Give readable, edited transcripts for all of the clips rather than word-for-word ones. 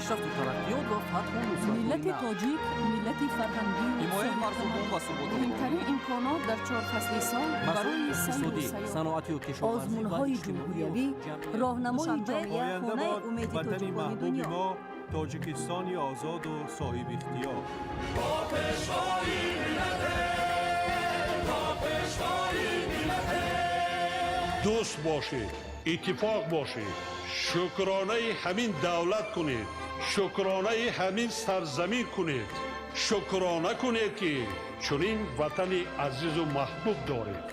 Пешрафту тараққиёт ва фатҳу нусратҳои Миллати нав. тоҷик миллати фарҳангию Ҳимояи марзубум ва суботи муҳимтарин имконот дар чор фасли сол масоили барои сайру иқтисодӣ, сайёҳат. саноатию кишоварзӣ ва Озмунҳои иҷтимоию ҷумҳуриявӣ, ҷамъиятӣ. роҳнамои Душанбе, ҷомеа, Оянда хонаи бод умеди ватани тоҷикони маҳбуби дунё. мо, Тоҷикистони озоду соҳибихтиёр. Дӯст бошед, иттифоқ бошед, шукронаи ҳамин давлат кунед, шукронаи ҳамин сарзамин кунед, шукрона кунед, ки чунин ватани азизу маҳбуб доред.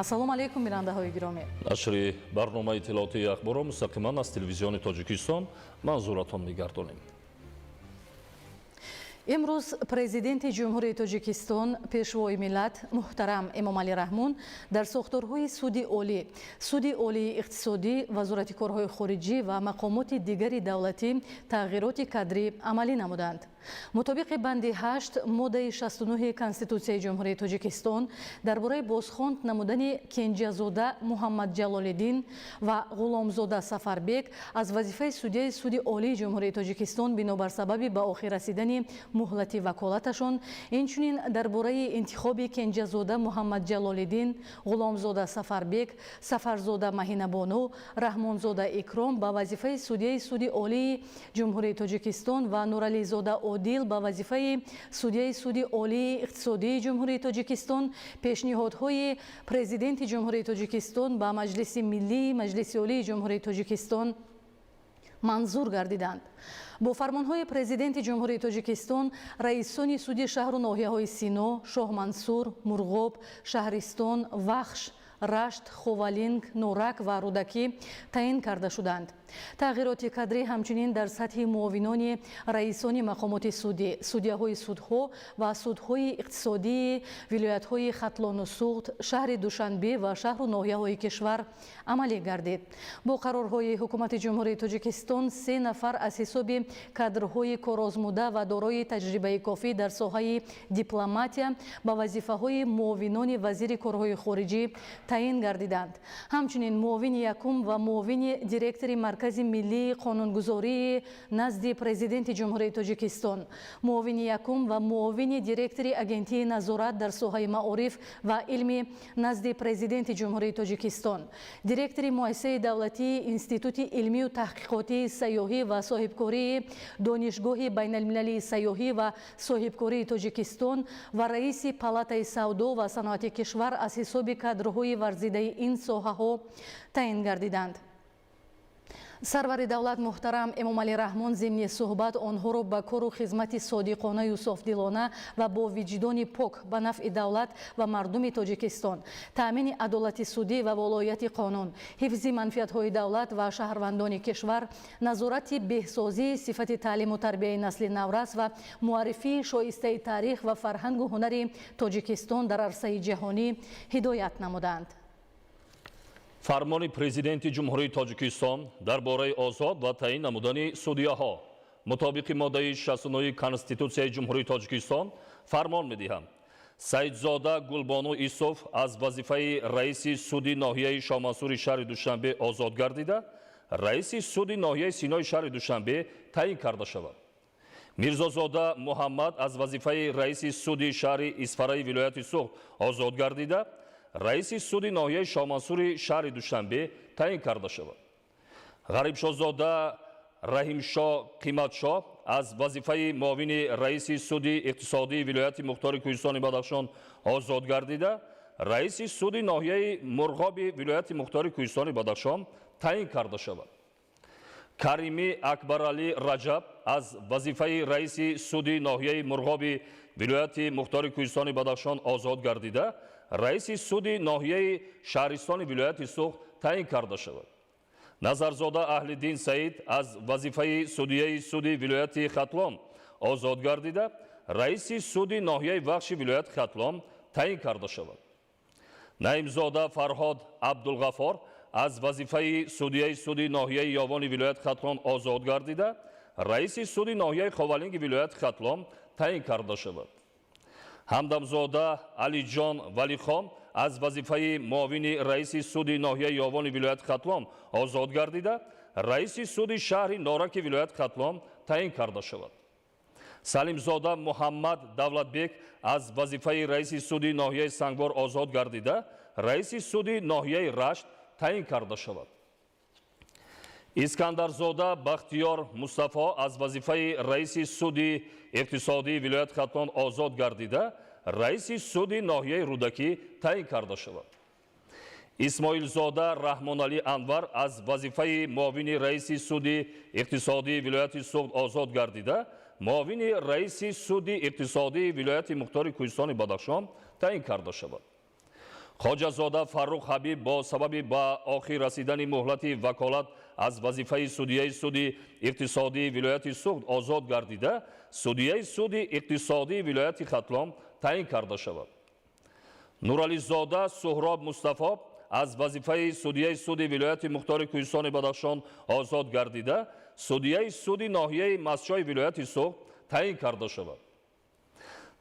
Ассалому алайкум, бинандаҳои гиромӣ. Нашри барномаи иттилоотии ахборро мустақиман аз Телевизиони Тоҷикистон манзуратон мегардонем. Имрӯз Президенти Ҷумҳурии Тоҷикистон, Пешвои миллат муҳтарам Эмомалӣ Раҳмон дар сохторҳои Суди Олӣ, Суди Олии иқтисодӣ, Вазорати корҳои хориҷӣ ва мақомоти дигари давлатӣ тағйироти кадрӣ амалӣ намуданд. Мутобиқи банди 8 моддаи 69 Конститутсияи Ҷумҳурии Тоҷикистон дар бораи бозхонд намудани Кенҷазода Муҳаммадҷалолиддин ва Ғуломзода Сафарбек аз вазифаи судяи Суди Олии Ҷумҳурии Тоҷикистон бинобар сабаби ба охир расидани муҳлати ваколаташон, инчунин дар бораи интихоби Кенҷазода Муҳаммадҷалолиддин, Ғуломзода Сафарбек, Сафарзода Маҳинабону, Раҳмонзода Икром ба вазифаи судяи Суди Олии Ҷумҳурии Тоҷикистон ва Нурализода Одил ба вазифаи судяи Суди Олии иқтисодии Ҷумҳурии Тоҷикистон пешниҳодҳои Президенти Ҷумҳурии Тоҷикистон ба Маҷлиси Миллии Маҷлиси Олии Ҷумҳурии Тоҷикистон манзур гардиданд. Бо фармонҳои Президенти Ҷумҳурии Тоҷикистон раисони суди шаҳру ноҳияҳои Сино, Шоҳмансур, Мурғоб, Шаҳристон, Вахш, Рашт, Ховалинг, Норак ва Рӯдакӣ таъин карда шуданд. Тағйироти кадрӣ ҳамчунин дар сатҳи муовинони раисони мақомоти судӣ, судяҳои судҳо ва судҳои иқтисодии вилоятҳои Хатлону Суғд, шаҳри Душанбе ва шаҳру ноҳияҳои кишвар амалӣ гардид. Бо қарорҳои Ҳукумати Ҷумҳурии Тоҷикистон се нафар аз ҳисоби кадрҳои корозмуда ва дорои таҷрибаи кофӣ дар соҳаи дипломатия ба вазифаҳои муовинони вазири корҳои хориҷӣ таъин гардиданд. Ҳамчунин муовини якум ва муовини директори Маркази миллии қонунгузории назди Президенти Ҷумҳурии Тоҷикистон, муовини якум ва муовини директори Агентии назорат дар соҳаи маориф ва илми назди Президенти Ҷумҳурии Тоҷикистон, директори Муассисаи давлатии Институти илмию таҳқиқотии сайёҳӣ ва соҳибкории Донишгоҳи байналмилалии сайёҳӣ ва соҳибкории Тоҷикистон ва раиси Палатаи савдо ва саноати кишвар аз ҳисоби кадрҳои варзидаи ин соҳаҳо таъин гардиданд. Сарвари давлат муҳтарам Эмомалӣ Раҳмон зимни суҳбат онҳоро ба кору хизмати содиқонаю софдилона ва бо виҷдони пок ба нафъи давлат ва мардуми Тоҷикистон, таъмини адолати судӣ ва волояти қонун, ҳифзи манфиатҳои давлат ва шаҳрвандони кишвар, назорати беҳсозии сифати таълиму тарбияи насли наврас ва муаррифии шоистаи таърих ва фарҳангу ҳунари Тоҷикистон дар арсаи ҷаҳонӣ ҳидоят намуданд. Фармони Президенти Ҷумҳурии Тоҷикистон дар бораи озод ва таъин намудани судияҳо. Мутобиқи моддаи 69 Конститутсияи Ҷумҳурии Тоҷикистон фармон медиҳам: Саидзода Гулбону Исоф аз вазифаи раиси суди ноҳияи Шоҳмансури шаҳри Душанбе озод гардида, раиси суди ноҳияи Синои шаҳри Душанбе таъин карда шавад. Мирзозода Муҳаммад аз вазифаи раиси суди шаҳри Исфараи вилояти Суғд озод гардида, раиси суди ноҳияи Шоҳмансури шаҳри Душанбе таъин карда шавад. Ғарибшоҳзода Раҳимшоҳ Қиматшоҳ аз вазифаи муовини раиси суди иқтисодии вилояти мухтори Кӯҳистони Бадахшон озод гардида, раиси суди ноҳияи Мурғоби вилояти мухтори Кӯҳистони Бадахшон таъин карда шавад. Каримӣ Акбаралӣ Раҷаб аз вазифаи раиси суди ноҳияи Мурғоби вилояти мухтори Кӯҳистони Бадахшон озод гардида, раиси суди ноҳияи шаҳристони вилояти Суғд таъин карда шавад. Назарзода Аҳлиддин Саид аз вазифаи судияи суди вилояти Хатлон озод гардида, раиси суди ноҳияи Вахши вилояти Хатлон таъин карда шавад. Наимзода Фарҳод Абдулғафор аз вазифаи судияи суди ноҳияи Ёвони вилояти Хатлон озод гардида, раиси суди ноҳияи Ховалинги вилояти Хатлон таъин карда шавад. Ҳамдамзода Алиҷон Валихон аз вазифаи муовини раиси суди ноҳияи Ёвони вилояти Хатлон озод гардида, раиси суди шаҳри Нораки вилояти Хатлон таъин карда шавад. Салимзода Муҳаммад Давлатбек аз вазифаи раиси суди ноҳияи Сангвор озод гардида, раиси суди ноҳияи Рашт таъин карда шавад. Искандарзода Бахтиёр Мустафо аз вазифаи раиси суди иқтисодии вилояти Хатлон озод гардида, раиси суди ноҳияи Рӯдакӣ таъин карда шавад. Исмоилзода Раҳмоналӣ Анвар аз вазифаи муовини раиси суди иқтисодии вилояти Суғд озод гардида, муовини раиси суди иқтисодии вилояти Мухтори Кӯҳистони Бадахшон таъин карда шавад. Хоҷазода Фаррух Ҳабиб бо сабаби ба охир расидани муҳлати ваколат аз вазифаи судияи суди иқтисодии вилояти Суғд озод гардида, судияи суди иқтисодии вилояти Хатлон таъин карда шавад. Нурализода Суҳроб Мустафо аз вазифаи судияи суди вилояти Мухтори Кӯҳистони Бадахшон озод гардида, судияи суди ноҳияи Мастчои вилояти Суғд таъин карда шавад.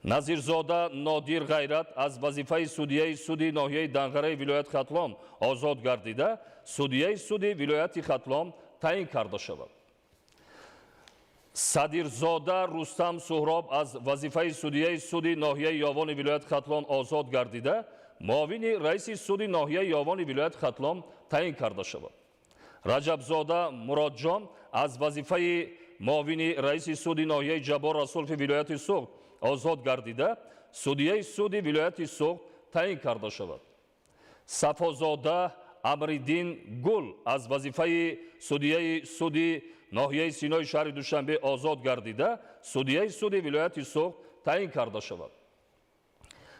Назирзода Нодир Ғайрат аз вазифаи судияи суди ноҳияи Данғараи вилояти Хатлон озод гардида, судияи суди вилояти Хатлон таъин карда шавад. Садирзода Рустам Суҳроб аз вазифаи судияи суди ноҳияи Ёвони вилояти Хатлон озод гардида, муовини раиси суди ноҳияи Ёвони вилояти Хатлон таъин карда шавад. Раҷабзода Муродҷон аз вазифаи муовини раиси суди ноҳияи Ҷаббор Расулови вилояти Суғд озод гардида, судияи суди вилояти Суғд таъин карда шавад. Сафозода Амриддин Гул аз вазифаи судияи суди ноҳияи Синои шаҳри Душанбе озод гардида, судияи суди вилояти Суғд таъин карда шавад.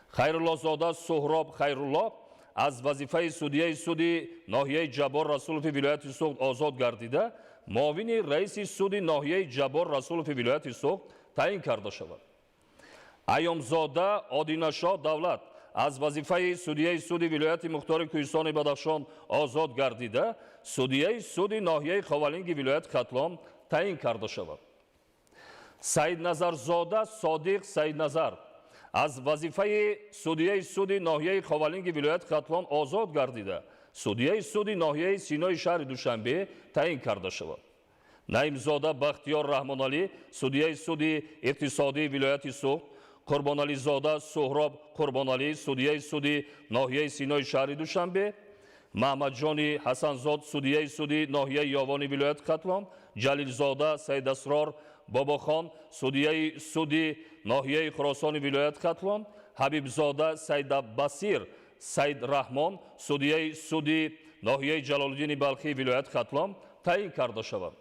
Хайруллозода Суҳроб Хайрулло аз вазифаи судияи суди ноҳияи Ҷаббор Расулови вилояти Суғд озод гардида, муовини раиси суди ноҳияи Ҷаббор Расулови вилояти Суғд таъин карда шавад. Айёмзода Одинашоҳ Давлат аз вазифаи судияи суди вилояти Мухтори Кӯҳистони Бадахшон озод гардида, судияи суди ноҳияи Ховалинги вилояти Хатлон таъин карда шавад. Саидназарзода Содиқ Саидназар аз вазифаи судияи суди ноҳияи Ховалинги вилояти Хатлон озод гардида, судияи суди ноҳияи Синои шаҳри Душанбе таъин карда шавад. Наимзода Бахтиёр Раҳмоналӣ судияи суди иқтисодии вилояти Суғд, Қурбонализода Суҳроб Қурбоналӣ судияи суди ноҳияи Синои шаҳри Душанбе, Маҳмадҷони Ҳасанзод судияи суди ноҳияи Ёвони вилояти Хатлон, Ҷалилзода Саидасрор Бобохон судияи суди ноҳияи Хуросони вилояти Хатлон, Ҳабибзода Саидабасир Саидраҳмон судияи суди ноҳияи Ҷалолиддини Балхии вилояти Хатлон таъин карда шавад.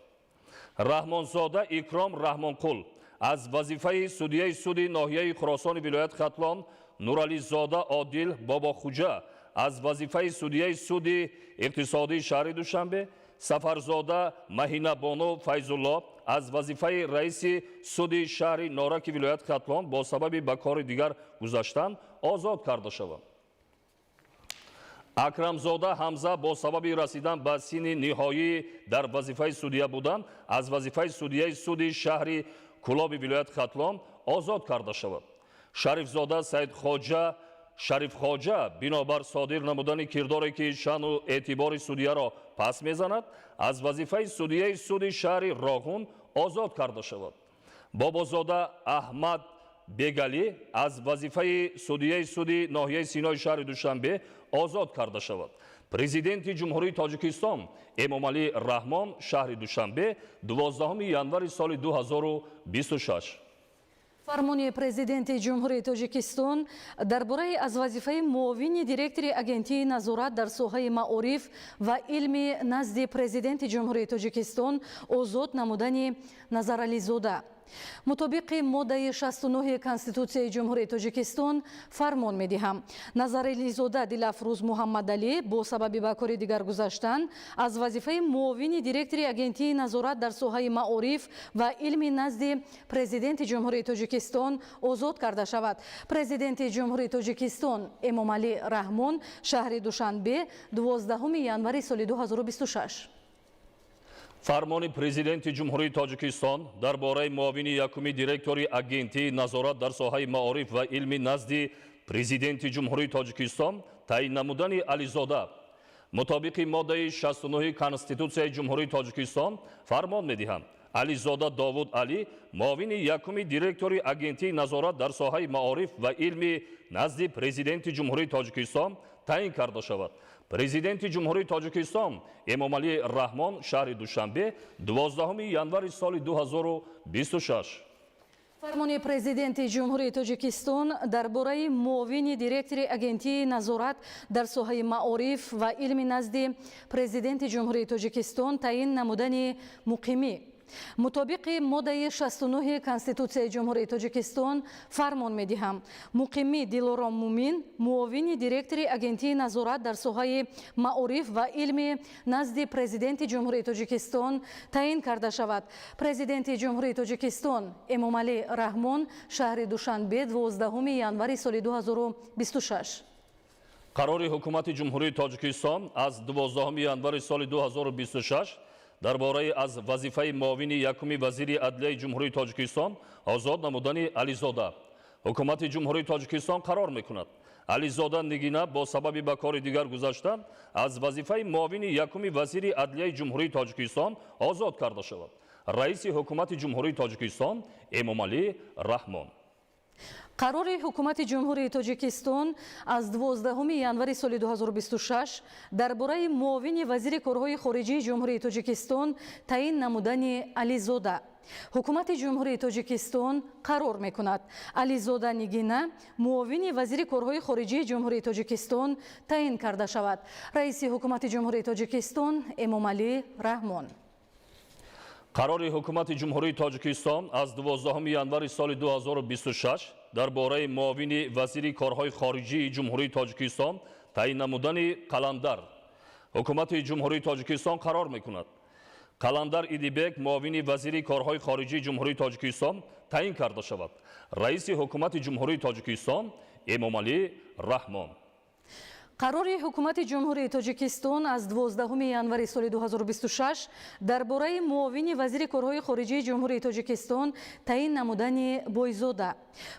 Раҳмонзода Икром Раҳмонқул аз вазифаи судияи суди ноҳияи Хуросони вилояти Хатлон, Нурализода Одил Бобохуҷа аз вазифаи судияи суди иқтисодии шаҳри Душанбе, Сафарзода Маҳинабону Файзулло аз вазифаи раиси суди шаҳри Нораки вилояти Хатлон бо сабаби ба кори дигар гузаштан озод карда шаванд. Акрамзода Ҳамза бо сабаби расидан ба синни ниҳоӣ дар вазифаи судия будан аз вазифаи судияи суди шаҳри Кӯлоби вилояти Хатлон озод карда шавад. Шарифзода Саидхоҷа Шарифхоҷа бинобар содир намудани кирдоре ки шаъну эътибори судияро пас мезанад, аз вазифаи судияи суди шаҳри Роғун озод карда шавад. Бобозода Аҳмад Бегалӣ аз вазифаи судияи суди ноҳияи Синои шаҳри Душанбе озод карда шавад. Президенти Ҷумҳурии Тоҷикистон Эмомалӣ Раҳмон, шаҳри Душанбе, 12 январи соли 2026. Фармони Президенти Ҷумҳурии Тоҷикистон дар бораи аз вазифаи муовини директори Агентии назорат дар соҳаи маориф ва илми назди Президенти Ҷумҳурии Тоҷикистон озод намудани Назарализода. Мутобиқи моддаи 69 Конститутсияи Ҷумҳурии Тоҷикистон фармон медиҳам: Назарализода Дилафрӯз Муҳаммадалӣ бо сабаби ба кори дигар гузаштан аз вазифаи муовини директори Агентии назорат дар соҳаи маориф ва илми назди Президенти Ҷумҳурии Тоҷикистон озод карда шавад. Президенти Ҷумҳурии Тоҷикистон Эмомалӣ Раҳмон, шаҳри Душанбе, 12 январи соли 2026. Фармони Президенти Ҷумҳурии Тоҷикистон дар бораи муовини якуми директори Агентии назорат дар соҳаи маориф ва илми назди Президенти Ҷумҳурии Тоҷикистон таъин намудани Ализода. Мутобиқи моддаи 69 Конститутсияи Ҷумҳурии Тоҷикистон фармон медиҳам: Ализода Довуд Алӣ муовини якуми директори Агентии назорат дар соҳаи маориф ва илми назди Президенти Ҷумҳурии Тоҷикистон таъин карда шавад. Президенти Ҷумҳурии Тоҷикистон Эмомалӣ Раҳмон, шаҳри Душанбе, 12 январи соли 2026. Фармони Президенти Ҷумҳурии Тоҷикистон дар бораи муовини директори Агентии назорат дар соҳаи маориф ва илми назди Президенти Ҷумҳурии Тоҷикистон таъин намудани Муқимӣ. Мутобиқи моддаи 69 Конститутсияи Ҷумҳурии Тоҷикистон фармон медиҳам: Муқимӣ Дилором Мумин муовини директори Агентии назорат дар соҳаи маориф ва илми назди Президенти Ҷумҳурии Тоҷикистон таъин карда шавад. Президенти Ҷумҳурии Тоҷикистон Эмомалӣ Раҳмон, шаҳри Душанбе, 12 январи соли 2026. Қарори Ҳукумати Ҷумҳурии Тоҷикистон аз 12 январи соли 2026 дар бораи аз вазифаи муовини якуми вазири адлияи Ҷумҳурии Тоҷикистон озод намудани Ализода. Ҳукумати Ҷумҳурии Тоҷикистон қарор мекунад: Ализода Нигина бо сабаби ба кори дигар гузаштан аз вазифаи муовини якуми вазири адлияи Ҷумҳурии Тоҷикистон озод карда шавад. Раиси Ҳукумати Ҷумҳурии Тоҷикистон Эмомалӣ Раҳмон. Қарори Ҳукумати Ҷумҳурии Тоҷикистон аз 12 январи соли 2026 дар бораи муовини вазири корҳои хориҷии Ҷумҳурии Тоҷикистон таъин намудани Ализода. Ҳукумати Ҷумҳурии Тоҷикистон қарор мекунад: Ализода Нигина муовини вазири корҳои хориҷии Ҷумҳурии Тоҷикистон таъин карда шавад. Раиси Ҳукумати Ҷумҳурии Тоҷикистон Эмомалӣ Раҳмон. Қарори Ҳукумати Ҷумҳурии Тоҷикистон аз 12 январи соли 2026 дар бораи муовини вазири корҳои хориҷии Ҷумҳурии Тоҷикистон таъин намудани Қаландар. Ҳукумати Ҷумҳурии Тоҷикистон қарор мекунад: Қаландар Идибек муовини вазири корҳои хориҷии Ҷумҳурии Тоҷикистон таъин карда шавад. Раиси Ҳукумати Ҷумҳурии Тоҷикистон Эмомалӣ Раҳмон. Қарори Ҳукумати Ҷумҳурии Тоҷикистон аз 12 январи соли 2026 дар бораи муовини вазири корҳои хориҷии Ҷумҳурии Тоҷикистон таъин намудани Бойзода.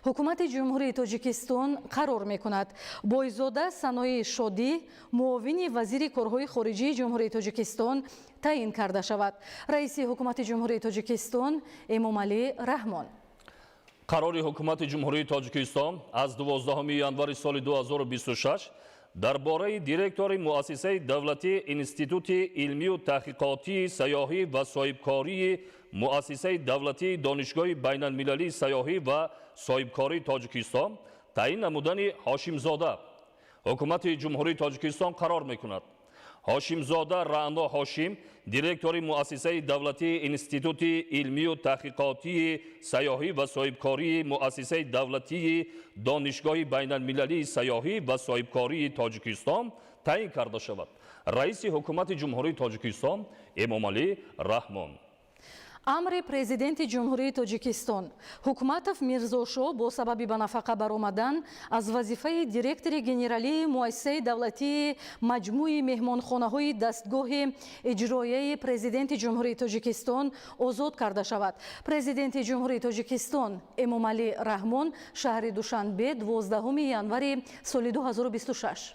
Ҳукумати Ҷумҳурии Тоҷикистон қарор мекунад: Бойзода Санои Шодӣ муовини вазири корҳои хориҷии Ҷумҳурии Тоҷикистон таъин карда шавад. Раиси Ҳукумати Ҷумҳурии Тоҷикистон Эмомалӣ Раҳмон. Қарори Ҳукумати Ҷумҳурии Тоҷикистон аз 12 январи соли 2026 дар бораи директори Муассисаи давлатии Институти илмию таҳқиқотии сайёҳӣ ва соҳибкории Муассисаи давлатии Донишгоҳи байналмилалии сайёҳӣ ва соҳибкории Тоҷикистон таъин намудани Ҳошимзода. Ҳукумати Ҷумҳурии Тоҷикистон қарор мекунад: Ҳошимзода Раъно Ҳошим директори Муассисаи давлатии Институти илмию таҳқиқотии сайёҳӣ ва соҳибкории Муассисаи давлатии Донишгоҳи байналмилалии сайёҳӣ ва соҳибкории Тоҷикистон таъин карда шавад. Раиси Ҳукумати Ҷумҳурии Тоҷикистон Эмомалӣ Раҳмон. Амри Президенти Ҷумҳурии Тоҷикистон: Ҳукматов Мирзошо бо сабаби ба нафақа баромадан аз вазифаи директори генералии Муассисаи давлатии Маҷмӯи меҳмонхонаҳои дастгоҳи иҷроияи Президенти Ҷумҳурии Тоҷикистон озод карда шавад. Президенти Ҷумҳурии Тоҷикистон Эмомалӣ Раҳмон, шаҳри Душанбе, 12 январи соли 2026.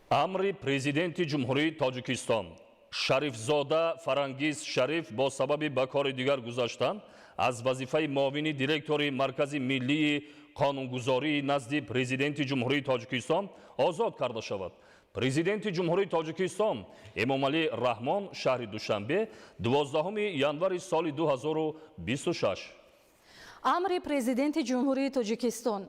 Амри Президенти Ҷумҳурии Тоҷикистон: Шарифзода Фарангиз Шариф бо сабаби ба кори дигар гузаштан аз вазифаи муовини директори Маркази миллии қонунгузории назди Президенти Ҷумҳурии Тоҷикистон озод карда шавад. Президенти Ҷумҳурии Тоҷикистон Эмомалӣ Раҳмон, шаҳри Душанбе, 12 январи соли 2026. Амри Президенти Ҷумҳурии Тоҷикистон: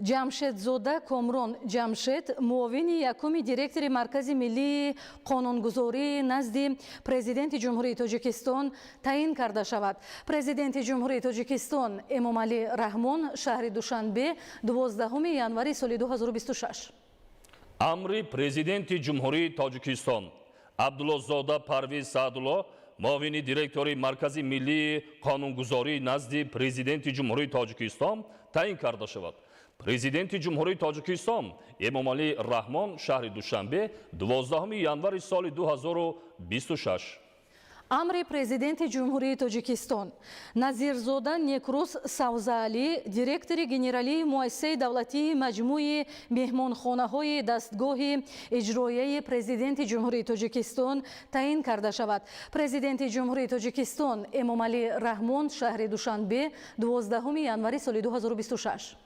Ҷамшедзода Комрон Ҷамшед муовини якуми директори Маркази миллии қонунгузории назди Президенти Ҷумҳурии Тоҷикистон таъин карда шавад. Президенти Ҷумҳурии Тоҷикистон Эмомалӣ Раҳмон, шаҳри Душанбе, 12 январи соли 2026. Амри Президенти Ҷумҳурии Тоҷикистон: Абдуллозода Парвиз Саъдулло муовини директори Маркази миллии қонунгузории назди Президенти Ҷумҳурии Тоҷикистон таъин карда шавад. Президенти Ҷумҳурии Тоҷикистон Эмомалӣ Раҳмон, шаҳри Душанбе, 12 январи соли 2026. Амри Президенти Ҷумҳурии Тоҷикистон: Назирзода Некрӯз Савзаалӣ директори генералии Муассисаи давлатии маҷмӯи меҳмонхонаҳои дастгоҳи иҷроияи Президенти Ҷумҳурии Тоҷикистон таъин карда шавад. Президенти Ҷумҳурии Тоҷикистон Эмомалӣ Раҳмон, шаҳри Душанбе, 12 январи соли 2026.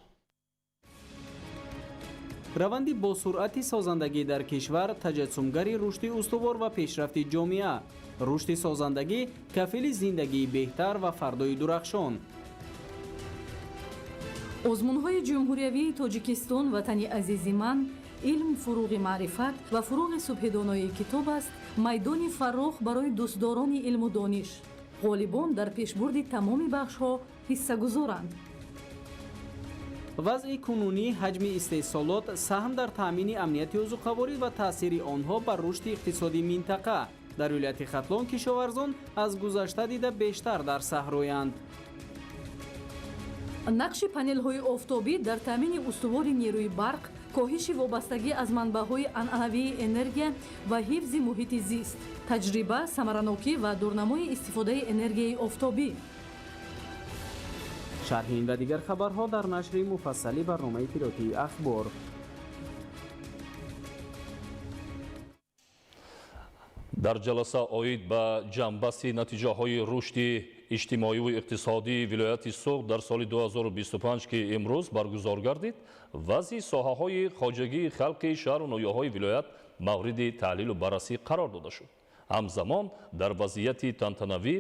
Раванди босуръати созандагӣ дар кишвар таҷассумгари рушди устувор ва пешрафти ҷомеа, рушди созандагӣ кафили зиндагии беҳтар ва фардои дурахшон. Озмунҳои ҷумҳуриявии Тоҷикистон «Ватани азизи ман», «Илм фуруғи маърифат» ва «Фуруғи субҳидонои китоб аст» майдони фаррох барои дӯстдорони илму дониш. Ғолибон дар пешбурди тамоми бахшҳо ҳиссагузоранд. Вазъи кунунӣ, ҳаҷми истеҳсолот, саҳм дар таъмини амнияти озуқаворӣ ва таъсири онҳо бар рушди иқтисодии минтақа. Дар вилояти Хатлон кишоварзон аз гузашта дида бештар дар саҳроянд. Нақши панелҳои офтобӣ дар таъмини устувори нерӯи барқ, коҳиши вобастагӣ аз манбаъҳои анъанавии энергия ва ҳифзи муҳити зист, таҷриба, самаранокӣ ва дурнамои истифодаи энергияи офтобӣ. Шарҳи ин ва дигар хабарҳо дар нашри муфассали барномаи иттилоотии «Ахбор». Дар ҷаласа оид ба ҷамъбасти натиҷаҳои рушди иҷтимоиву иқтисодии вилояти Суғд дар соли 2025, ки имрӯз баргузор гардид, вазъи соҳаҳои хоҷагии халқи шаҳру ноҳияҳои вилоят мавриди таҳлилу баррасӣ қарор дода шуд. Ҳамзамон дар вазъияти тантанавӣ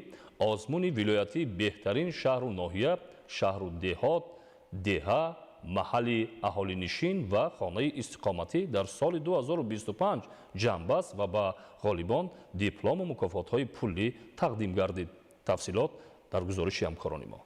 озмуни вилоятӣ беҳтарин шаҳру ноҳия, шаҳру деҳот, деҳа, маҳалли аҳолинишин ва хонаи истиқоматӣ дар соли 2025 ҷамъбаст ва ба ғолибон диплому мукофотҳои пулӣ тақдим гардид. Тафсилот дар гузориши ҳамкорони мо.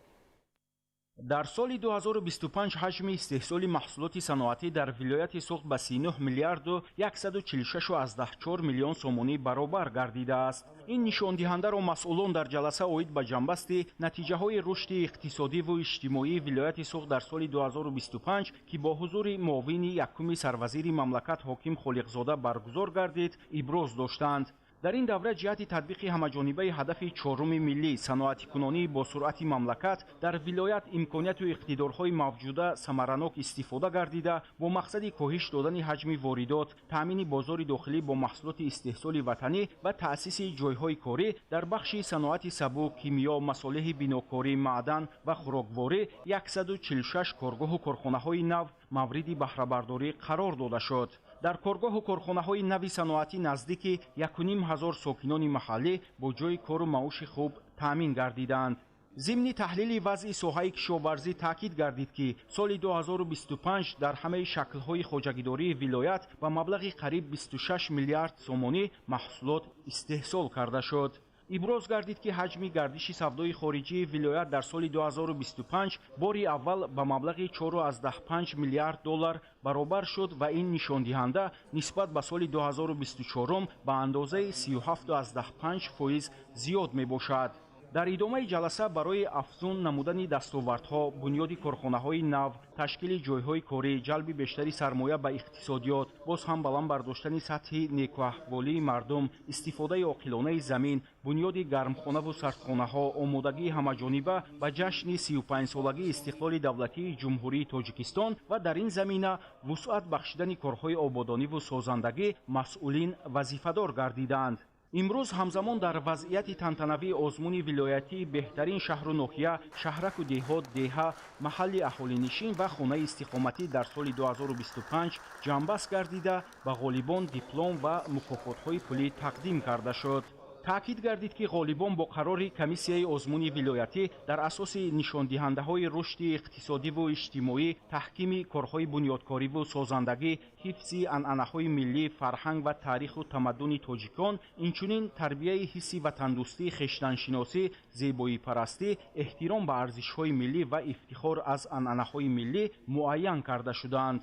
Дар соли 2025 ҳаҷми истеҳсоли маҳсулоти саноатӣ дар вилояти Суғд ба 39 миллиарду 146,4 миллион сомонӣ баробар гардидааст. Ин нишондиҳандаро масъулон дар ҷаласа оид ба ҷамъбасти натиҷаҳои рушди иқтисодиву иҷтимоии вилояти Суғд дар соли 2025, ки бо ҳузури муовини якуми сарвазири мамлакат Ҳоким Холиқзода баргузор гардид, иброз доштанд. Дар ин давра ҷиҳати татбиқи ҳамаҷонибаи ҳадафи чоруми миллӣ, саноатикунонии босуръати мамлакат, дар вилоят имконияту иқтидорҳои мавҷуда самаранок истифода гардида, бо мақсади коҳиш додани ҳаҷми воридот, таъмини бозори дохилӣ бо маҳсулоти истеҳсоли ватанӣ ва таъсиси ҷойҳои корӣ дар бахши саноати сабук, кимиё, масолеҳи бинокорӣ, маъдан ва хӯрокворӣ 146 коргоҳу корхонаҳои нав мавриди баҳрабардорӣ қарор дода шуд. Дар коргоҳу корхонаҳои нави саноатӣ наздики 1500 сокинони маҳаллӣ бо ҷойи кору маоши хуб таъмин гардиданд. Зимни таҳлили вазъи соҳаи кишоварзӣ таъкид гардид, ки соли 2025 дар ҳамаи шаклҳои хоҷагидории вилоят ба маблағи қариб 26 миллиард сомонӣ маҳсулот истеҳсол карда шуд. Иброз гардид, ки ҳаҷми гардиши савдои хориҷии вилоят дар соли 2025 бори аввал ба маблағи 4,5 миллиард доллар баробар шуд ва ин нишондиҳанда нисбат ба соли 2024 ба андозаи 37,5% зиёд мебошад. Дар идомаи ҷаласа барои афзун намудани дастовардҳо, бунёди корхонаҳои нав, ташкили ҷойҳои корӣ, ҷалби бештари сармоя ба иқтисодиёт, боз ҳам баланд бардоштани сатҳи некуаҳволии мардум, истифодаи оқилонаи замин, бунёди гармхонаву сардхонаҳо, омодагии ҳамаҷониба ба ҷашни 35-солагии истиқлоли давлатии Ҷумҳурии Тоҷикистон ва дар ин замина вусъат бахшидани корҳои ободониву созандагӣ масъулин вазифадор гардиданд. Имрӯз ҳамзамон дар вазъияти тантанавии озмуни вилоятии беҳтарин шаҳру ноҳия, шаҳраку деҳот, деҳа, маҳалли аҳолинишин ва хонаи истиқоматӣ дар соли 2025 ҷамъбаст гардида, ба ғолибон диплом ва мукофотҳои пулӣ тақдим карда шуд. Таъкид гардид, ки ғолибон бо қарори комиссияи озмуни вилоятӣ дар асоси нишондиҳандаҳои рушди иқтисодиву иҷтимоӣ, таҳкими корҳои бунёдкориву созандагӣ, ҳифзи анъанаҳои миллӣ, фарҳанг ва таъриху тамаддуни тоҷикон, инчунин тарбияи ҳисси ватандӯстӣ, хештаншиносӣ, зебоипарастӣ, эҳтиром ба арзишҳои миллӣ ва ифтихор аз анъанаҳои миллӣ муайян карда шудаанд.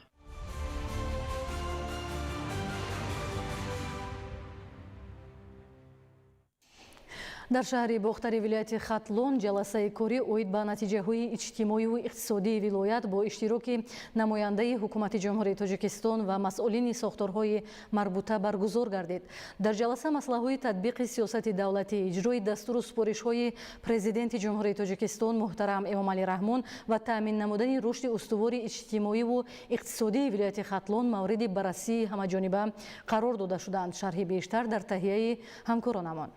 Дар шаҳри Бохтари вилояти Хатлон ҷаласаи корӣ оид ба натиҷаҳои иҷтимоию иқтисодии вилоят бо иштироки намояндаи ҳукумати Ҷумҳурии Тоҷикистон ва масъулини сохторҳои марбута баргузор гардид. Дар ҷаласа масъалаҳои татбиқи сиёсати давлатӣ, иҷрои дастуру супоришҳои Президенти Ҷумҳурии Тоҷикистон муҳтарам Эмомалӣ Раҳмон ва таъмин намудани рушди устувори иҷтимоиву иқтисодии вилояти Хатлон мавриди баррасии ҳамаҷониба қарор дода шуданд. Шарҳи бештар дар таҳияи ҳамкоронамон.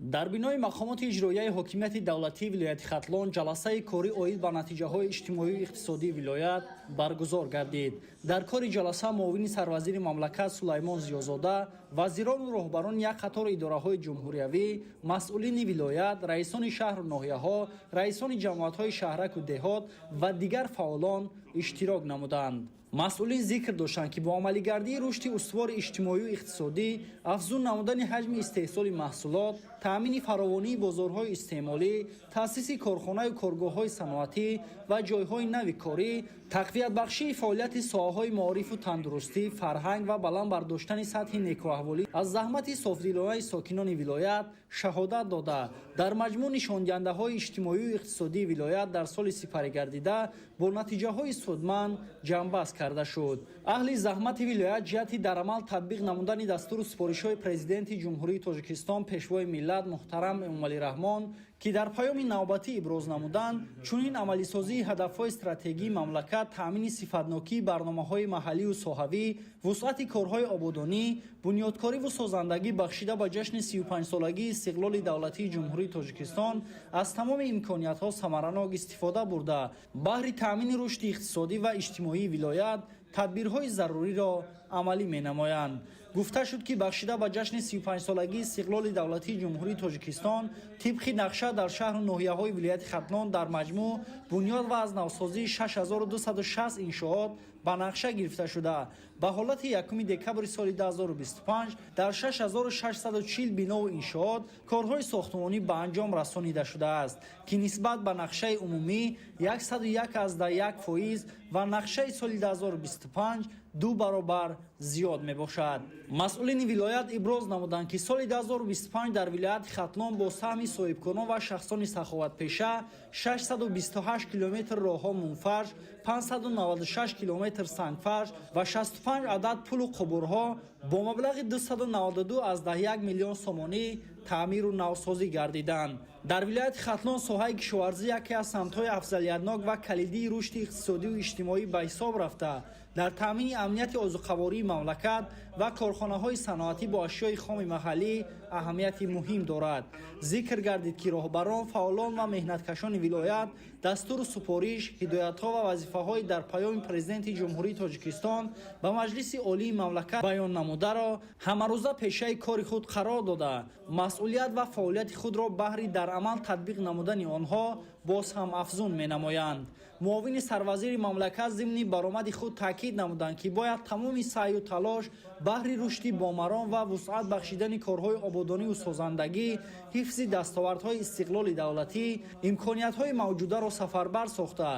Дар бинои мақомоти иҷроияи ҳокимияти давлатии вилояти Хатлон ҷаласаи корӣ оид ба натиҷаҳои иҷтимоию иқтисодии вилоят баргузор гардид. Дар кори ҷаласа муовини сарвазири мамлакат Сулаймон Зиёзода, вазирону роҳбарони як қатор идораҳои ҷумҳуриявӣ, масъулини вилоят, раисони шаҳру ноҳияҳо, раисони ҷамоатҳои шаҳраку деҳот ва дигар фаъолон иштирок намуданд. Масъулин зикр доштанд, ки бо амалигардии рушди устувори иҷтимоию иқтисодӣ, афзун намудани ҳаҷми истеҳсоли маҳсулот, таъмини фаровонии бозорҳои истеъмолӣ, таъсиси корхонаю коргоҳҳои саноатӣ ва ҷойҳои нави корӣ, тақвиятбахшии фаъолияти соҳаҳои маорифу тандурустӣ, фарҳанг ва баланд бардоштани сатҳи некӯаҳволӣ аз заҳмати софдилонаи сокинони вилоят шаҳодат дода, дар маҷмӯъ нишондиҳандаҳои иҷтимоию иқтисодии вилоят дар соли сипаригардида бо натиҷаҳои судманд ҷамъбаст карда шуд. Аҳли заҳмати вилоят ҷиҳати дар амал татбиқ намудани дастуру супоришҳои Президенти Ҷумҳурии Тоҷикистон, Пешвои миллат муҳтарам Эмомалӣ Раҳмон, ки дар паёми навбатӣ иброз намуданд, чунин амалисозии ҳадафҳои стратегии мамлакат, таъмини сифатнокии барномаҳои маҳаллию соҳавӣ, вусъати корҳои ободонӣ, бунёдкориву созандагӣ бахшида ба ҷашни 35-солагии истиқлоли давлатии Ҷумҳурии Тоҷикистон аз тамоми имкониятҳо самаранок истифода бурда, баҳри таъмини рушди иқтисодӣ ва иҷтимоии вилоят тадбирҳои заруриро амалӣ менамоянд. Гуфта шуд, ки бахшида ба ҷашни 35-солагии истиқлоли давлатии Ҷумҳурии Тоҷикистон тибқи нақша дар шаҳру ноҳияҳои вилояти Хатлон дар маҷмӯъ бунёд ва аз навсозии 6260 иншоот ба нақша гирифта шуда, ба ҳолати 1 декабри соли 2025 дар 6640 бинову иншоот корҳои сохтмонӣ ба анҷом расонида шудааст, ки нисбат ба нақшаи умумӣ 101,1% ва нақшаи соли 2025 ду баробар зиёд мебошад. Масъулини вилоят иброз намуданд, ки соли 2025 дар вилояти Хатлон бо саҳми соҳибкорон ва шахсони саховатпеша 628 километр роҳҳо мунфарш, 596 километр сангфарш ва 65 адад пулу қубурҳо бо маблағи 292,1 миллион сомонӣ таъмиру навсозӣ гардиданд. Дар вилояти Хатлон соҳаи кишоварзӣ яке аз самтҳои афзалиятнок ва калидии рушди иқтисодию иҷтимоӣ ба ҳисоб рафта, дар таъмини амнияти озуқавории мамлакат ва корхонаҳои саноатӣ бо ашёи хоми маҳаллӣ аҳамияти муҳим дорад. Зикр гардид, ки роҳбарон, фаъолон ва меҳнаткашони вилоят дастуру супориш, ҳидоятҳо ва вазифаҳои дар паёми Президенти Ҷумҳурии Тоҷикистон ба Маҷлиси Олии мамлакат баён намударо ҳамарӯза пешаи кори худ қарор дода, масъулият ва фаъолияти худро баҳри дар амал татбиқ намудани онҳо боз ҳам афзун менамоянд. Муовини сарвазири мамлакат зимни баромади худ таъкид намуданд, ки бояд тамоми саъю талош баҳри рушди бомаром ва вусъат бахшидани корҳои ободонию созандагӣ, ҳифзи дастовардҳои истиқлоли давлатӣ, имкониятҳои мавҷударо сафарбар сохта,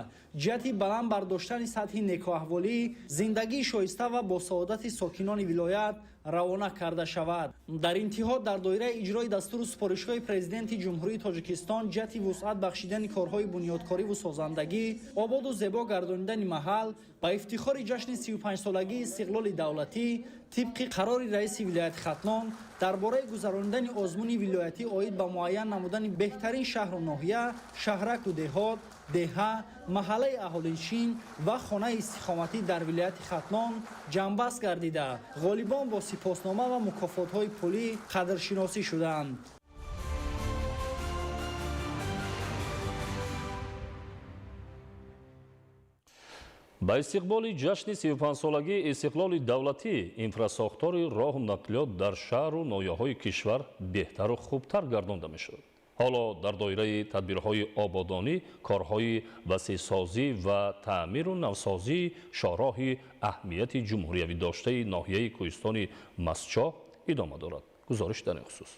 ҷиҳати баланд бардоштани сатҳи некӯаҳволӣ, зиндагии шоиста ва босаодати сокинони вилоят равона карда шавад. Дар интиҳо дар доираи иҷрои дастуру супоришҳои Президенти Ҷумҳурии Тоҷикистон ҷиҳати вусъат бахшидани корҳои бунёдкориву созандагӣ, ободу зебо гардонидани маҳал ба ифтихори ҷашни 35-солагии истиқлоли давлатӣ тибқи қарори раиси вилояти Хатлон дар бораи гузаронидани озмуни вилоятӣ оид ба муайян намудани беҳтарин шаҳру ноҳия, шаҳраку деҳот, деҳа, маҳаллаи аҳолинишин ва хонаи истиқоматӣ дар вилояти Хатлон ҷамъбаст гардида, ғолибон бо сипоснома ва мукофотҳои пулӣ қадршиносӣ шуданд. Ба истиқболи ҷашни 35-солагии истиқлоли давлатӣ инфрасохтори роҳу нақлиёт дар шаҳру ноҳияҳои кишвар беҳтару хубтар гардонда мешавад. Ҳоло дар доираи тадбирҳои ободонӣ, корҳои васеъсозӣ ва таъмиру навсозии шоҳроҳи аҳамияти ҷумҳуриявӣ доштаи ноҳияи кӯҳистони Мастчоҳ идома дорад. Гузориш дар ин хусус.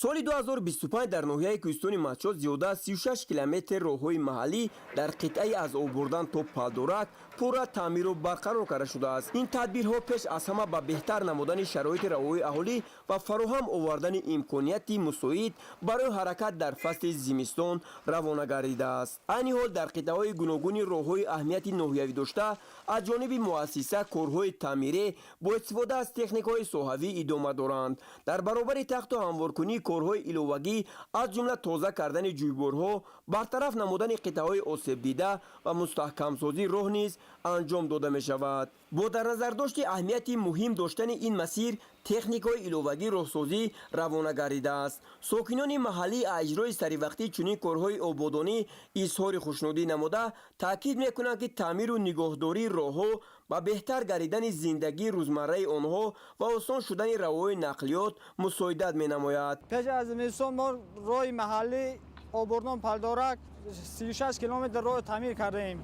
Соли 2025 дар ноҳияи кӯҳистони Мастчоҳ зиёда аз 36 километр роҳҳои маҳаллӣ дар қитъаи аз Обурдан то Палдорак пурра таъмиру барқарор карда шудааст. Ин тадбирҳо пеш аз ҳама ба беҳтар намудани шароити равои аҳолӣ ва фароҳам овардани имконияти мусоид барои ҳаракат дар фасли зимистон равона гардидааст. Айни ҳол дар қитъаҳои гуногуни роҳҳои аҳамияти ноҳиявӣ дошта аз ҷониби муассиса корҳои таъмирӣ бо истифода аз техникаҳои соҳавӣ идома доранд. Дар баробари тахту ҳамворкунӣ корҳои иловагӣ аз ҷумла тоза кардани ҷӯйборҳо, бартараф намудани қитъаҳои осебдида ва мустаҳкамсозии роҳ низ анҷом дода мешавад. Бо дар назардошти аҳамияти муҳим доштани ин масир, техникаҳои иловагии роҳсозӣ равона гардидааст. Сокинони маҳаллӣ аз иҷрои саривақтии чунин корҳои ободонӣ изҳори хушнудӣ намуда, таъкид мекунанд, ки таъмиру нигоҳдории роҳҳо ба беҳтар гардидани зиндагии рӯзмарраи онҳо ва осон шудани равои нақлиёт мусоидат менамояд. Пеш аз зимистон мо роҳи маҳаллӣ Обурдон Палдорак 36 километр роҳ таъмир кардаем.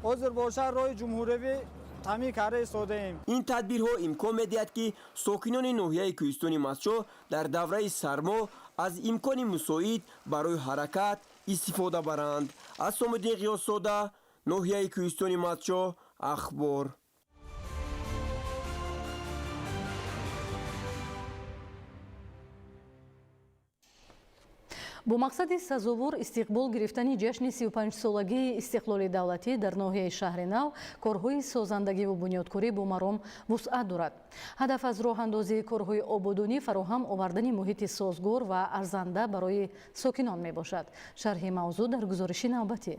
Ҳозир бошад роҳи ҷумҳуриявӣ таъмир карда истодаем. Ин тадбирҳо имкон медиҳад, ки сокинони ноҳияи кӯҳистони Мастчоҳ дар давраи сармо аз имкони мусоид барои ҳаракат истифода баранд. Аз Сомиддин Ғиёсзода, ноҳияи кӯҳистони Мастчоҳ, Ахбор. Бо мақсади сазовор истиқбол гирифтани ҷашни 35-солагии истиқлоли давлатӣ дар ноҳияи Шаҳри Нав корҳои созандагиву бунёдкорӣ бо маром вусъат дорад. Ҳадаф аз роҳандозии корҳои ободонӣ фароҳам овардани муҳити созгор ва арзанда барои сокинон мебошад. Шарҳи мавзӯъ дар гузориши навбатӣ.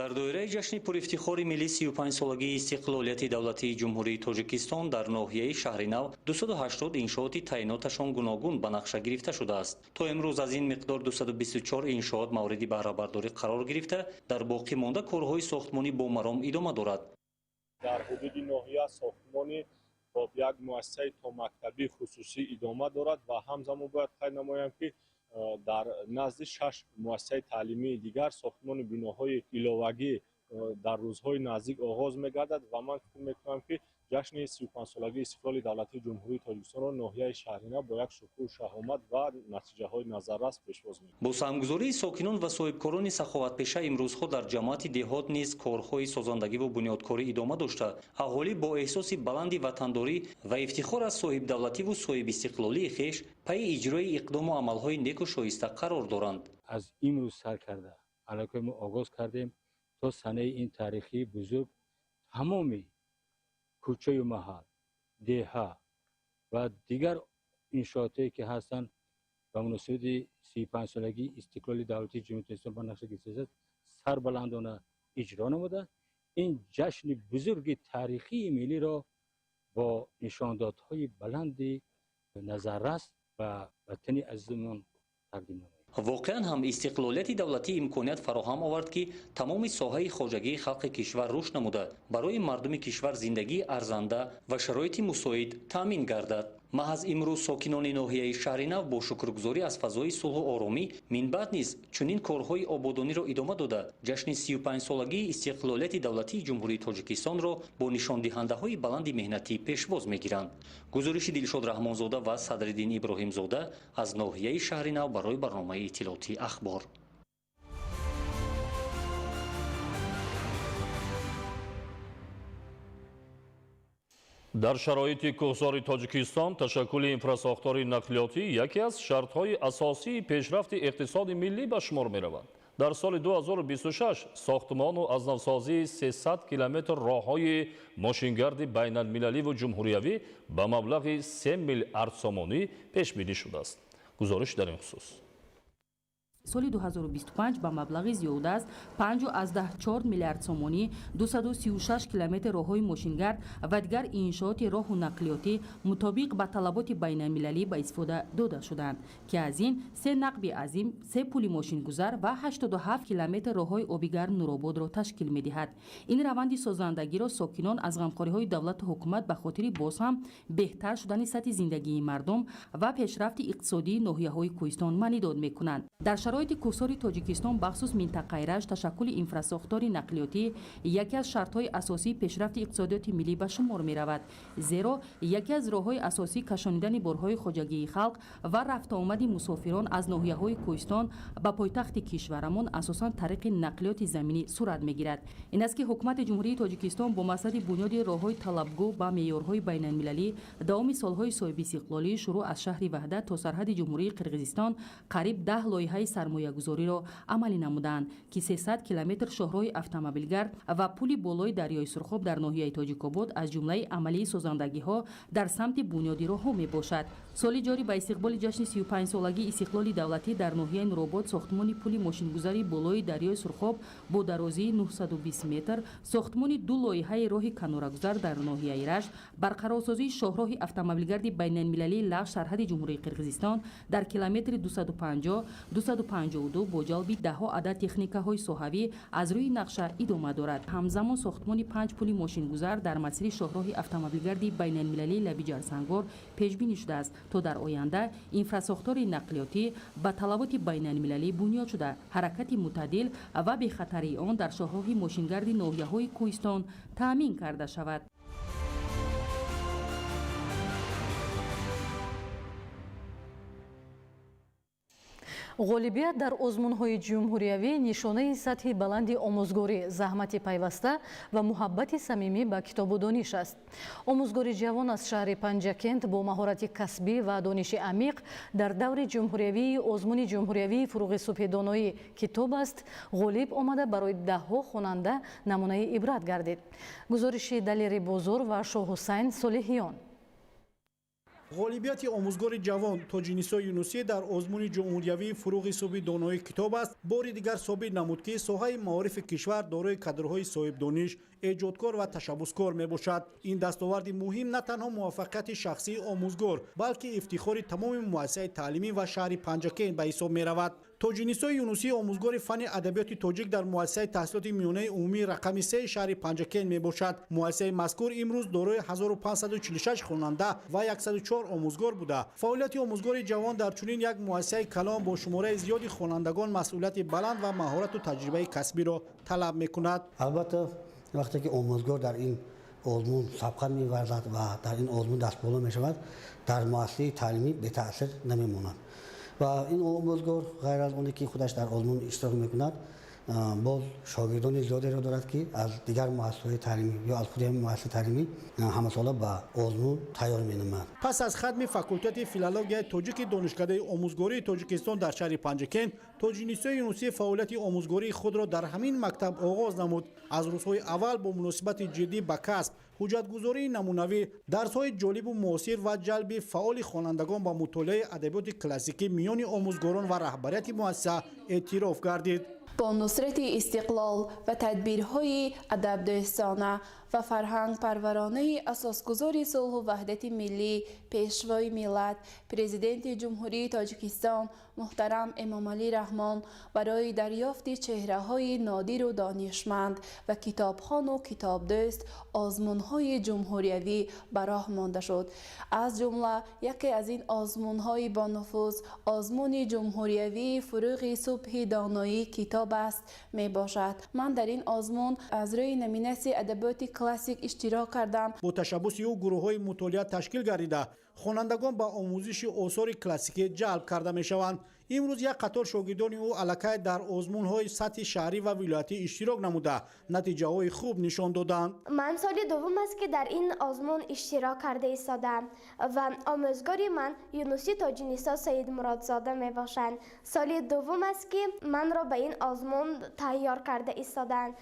Дар доираи ҷашни пурифтихори миллӣ 35-солагии истиқлолияти давлатии Ҷумҳурии Тоҷикистон дар ноҳияи Шаҳри Нав 280 иншооти таъиноташон гуногун ба нақша гирифта шудааст. То имрӯз аз ин миқдор 224 иншоот мавриди баҳрабардорӣ қарор гирифта, дар боқӣ монда корҳои сохтмонӣ бо маром идома дорад. Дар ҳудуди ноҳия сохтмони як муассисаи томактабии хусусӣ идома дорад ва ҳамзамон бояд қайд намоям, ки дар назди 6 муассисаи таълимии дигар сохтмони биноҳои иловагӣ дар рӯзҳои наздик оғоз мегардад ва ман фикр мекунам, ки ҷашни 35-солагии истиқлоли давлатии Ҷумҳурии Тоҷикистонро ноҳияи Шаҳри Нав бо як шукӯҳу шаҳомат ва натиҷаҳои назаррас пешвоз мекунад. Бо саҳмгузории сокинон ва соҳибкорони саховатпеша имрӯзҳо дар ҷамоати деҳот низ корҳои созандагиву бунёдкорӣ идома дошта, аҳолӣ бо эҳсоси баланди ватандорӣ ва ифтихор аз соҳибдавлативу соҳибистиқлолии хеш пайи иҷрои иқдому амалҳои неку шоиста қарор доранд. Аз имрӯз сар карда аллакай мо оғоз кардем то санаи ин таърихии бузург тамоми кӯчаю маҳал, деҳа ва дигар иншоотое ки ҳастанд ба муносибати 35-солагии истиқлоли давлатии Ҷумҳурии Тоҷикистон ба нақша гирифта шудааст, сарбаландона иҷро намуда, ин ҷашни бузурги таърихии миллиро бо нишондодҳои баланди назаррас ба ватани азизамон тақдим намоем. Воқеан ҳам истиқлолияти давлатӣ имконият фароҳам овард, ки тамоми соҳаи хоҷагии халқи кишвар рушд намуда, барои мардуми кишвар зиндагии арзанда ва шароити мусоид таъмин гардад. Маҳз имрӯз сокинони ноҳияи Шаҳри Нав бо шукргузорӣ аз фазои сулҳу оромӣ минбаъд низ чунин корҳои ободониро идома дода, ҷашни 35-солагии истиқлолияти давлатии Ҷумҳурии Тоҷикистонро бо нишондиҳандаҳои баланди меҳнатӣ пешвоз мегиранд. Гузориши Дилшод Раҳмонзода ва Садриддин Иброҳимзода аз ноҳияи Шаҳри Нав барои барномаи иттилоотии Ахбор. Дар шароити кӯҳсори Тоҷикистон ташаккули инфрасохтори нақлиётӣ яке аз шартҳои асосии пешрафти иқтисоди миллӣ ба шумор меравад. Дар соли 2026 сохтмону аз навсозии 300 километр роҳҳои мошингарди байналмилаливу ҷумҳуриявӣ ба маблағи 3 миллиард сомонӣ пешбинӣ шудааст. Гузориш дар ин хусус. Соли 2025 ба маблағи зиёда аз 5,4 миллиард сомонӣ 236 километр роҳҳои мошингард ва дигар иншооти роҳу нақлиётӣ мутобиқ ба талаботи байналмилалӣ ба истифода дода шуданд, ки аз ин се нақби азим, се пули мошингузар ва 87 километр роҳҳои обигарм Нурободро ташкил медиҳад. Ин раванди созандагиро сокинон аз ғамхориҳои давлату ҳукумат ба хотири боз ҳам беҳтар шудани сатҳи зиндагии мардум ва пешрафти иқтисодии ноҳияҳои кӯҳистон маънидод мекунанд. Дар шароити кӯҳсори Тоҷикистон, бахсус минтақаи Рашт, ташаккули инфрасохтори нақлиётӣ яке аз шартҳои асосии пешрафти иқтисодиёти миллӣ ба шумор меравад, зеро яке аз роҳҳои асосии кашонидани борҳои хоҷагии халқ ва рафтуомади мусофирон аз ноҳияҳои кӯҳистон ба пойтахти кишварамон асосан тариқи нақлиёти заминӣ сурат мегирад. Ин аст ки ҳукумати Ҷумҳурии Тоҷикистон бо мақсади бунёди роҳҳои талабгӯ ба меъёрҳои байналмилалӣ давоми солҳои соҳибистиқлолӣ шурӯъ аз шаҳри Ваҳдат то сарҳади Ҷумҳурии Қирғизистон қариб 10 лоиҳаи сармоягузориро амалӣ намуданд, ки 300 километр шоҳроҳи автомобилгард ва пули болои дарёи Сурхоб дар ноҳияи Тоҷикобод аз ҷумлаи амалии созандагиҳо дар самти бунёди роҳҳо мебошад. Соли ҷорӣ ба истиқболи ҷашни 35-солагии истиқлоли давлатӣ дар ноҳияи Нуробод сохтмони пули мошингузари болои дарёи Сурхоб бо дарозии 920 метр, сохтмони ду лоиҳаи роҳи канорагузар дар ноҳияи Рашт, барқарорсозии шоҳроҳи автомобилгарди байналмилалии Лағж сарҳади Ҷумҳурии Қирғизистон дар километри 250 252 бо ҷалби даҳҳо адад техникаҳои соҳавӣ аз рӯи нақша идома дорад. Ҳамзамон сохтмони 5 пули мошингузар дар масири шоҳроҳи автомобилгарди байналмилалии Лаби Ҷарсангор пешбинӣ шудааст, то дар оянда инфрасохтори нақлиётӣ ба талаботи байналмилалӣ бунёд шуда, ҳаракати мӯътадил ва бехатарии он дар шоҳроҳи мошингарди ноҳияҳои кӯҳистон таъмин карда шавад. Ғолибият дар озмунҳои ҷумҳуриявӣ нишонаи сатҳи баланди омӯзгорӣ, заҳмати пайваста ва муҳаббати самимӣ ба китобу дониш аст. Омӯзгори ҷавон аз шаҳри Панҷакент бо маҳорати касбӣ ва дониши амиқ дар даври ҷумҳуриявии озмуни ҷумҳуриявии фурӯғи субҳи доноӣ китоб аст ғолиб омада барои даҳҳо хонанда намунаи ибрат гардид. Гузориши Далери Бозор ва Шоҳҳусайн Солиҳиён. Ғолибияти омӯзгори ҷавон Тоҷинисо Юнусӣ дар озмуни ҷумҳуриявии фурӯғи субҳи доноии китоб аст бори дигар собит намуд, ки соҳаи маорифи кишвар дорои кадрҳои соҳибдониш, эҷодкор ва ташаббускор мебошад. Ин дастоварди муҳим на танҳо муваффақияти шахсии омӯзгор, балки ифтихори тамоми муассисаи таълимӣ ва шаҳри Панҷакент ба ҳисоб меравад. Тоҷинисо Юнусӣ омӯзгори фанни адабиёти тоҷик дар муассисаи таҳсилоти миёнаи умумии рақами 3 шаҳри Панҷакент мебошад. Муассисаи мазкур имрӯз дорои 1546 хонанда ва 104 омӯзгор буда. Фаъолияти омӯзгори ҷавон дар чунин як муассисаи калон бо шумораи зиёди хонандагон масъулияти баланд ва маҳорату таҷрибаи касбиро талаб мекунад. Албатта, вақте ки омӯзгор дар ин озмун сабқат меварзад ва дар ин озмун дастболо мешавад, дар муассисаи таълимӣ бетаъсир намемонад. Ва ин омӯзгор ғайр аз оне ки худаш дар озмун иштирок мекунад, боз шогирдони зиёдеро дорад, ки аз дигар муассисаҳои таълимӣ ё аз худи муассисаи таълимӣ ҳамасола ба озмун тайёр менамояд. Пас аз хатми факултети филологияи тоҷики Донишкадаи омӯзгории Тоҷикистон дар шаҳри Панҷакент, Тоҷинисо Юнусӣ фаъолияти омӯзгории худро дар ҳамин мактаб оғоз намуд. Аз рӯзҳои аввал бо муносибати ҷиддӣ ба касб, ҳуҷҷатгузории намунавӣ, дарсҳои ҷолибу муосир ва ҷалби фаъоли хонандагон ба мутолиаи адабиёти классикӣ миёни омӯзгорон ва раҳбарияти муассиса эътироф гардид. Бо нусрати истиқлол ва тадбирҳои адабдӯстона ва фарҳангпарваронаи асосгузори сулҳу ваҳдати миллӣ, пешвои миллат, Президенти Ҷумҳурии Тоҷикистон муҳтарам Эмомалӣ Раҳмон барои дарёфти чеҳраҳои нодиру донишманд ва китобхону китобдӯст озмунҳои ҷумҳуриявӣ ба роҳ монда шуд. Аз ҷумла яке аз ин озмунҳои бонуфуз озмуни ҷумҳуриявии фурӯғи субҳи доноӣ китоб аст мебошад. Ман дар ин озмун аз рӯи номинатсияи адабиёти классик иштирок кардам. Бо ташаббуси ӯ гурӯҳҳои мутолиа ташкил гардида, хонандагон ба омӯзиши осори классикӣ ҷалб карда мешаванд. Имрӯз як қатор шогирдони ӯ аллакай дар озмунҳои сатҳи шаҳрӣ ва вилоятӣ иштирок намуда, натиҷаҳои хуб нишон доданд. Ман соли дуввум аст, ки дар ин озмун иштирок карда истодам ва омӯзгори ман Юнусӣ Тоҷинисо Саидмуродзода мебошанд. Соли дуввум аст, ки манро ба ин озмун тайёр карда истоданд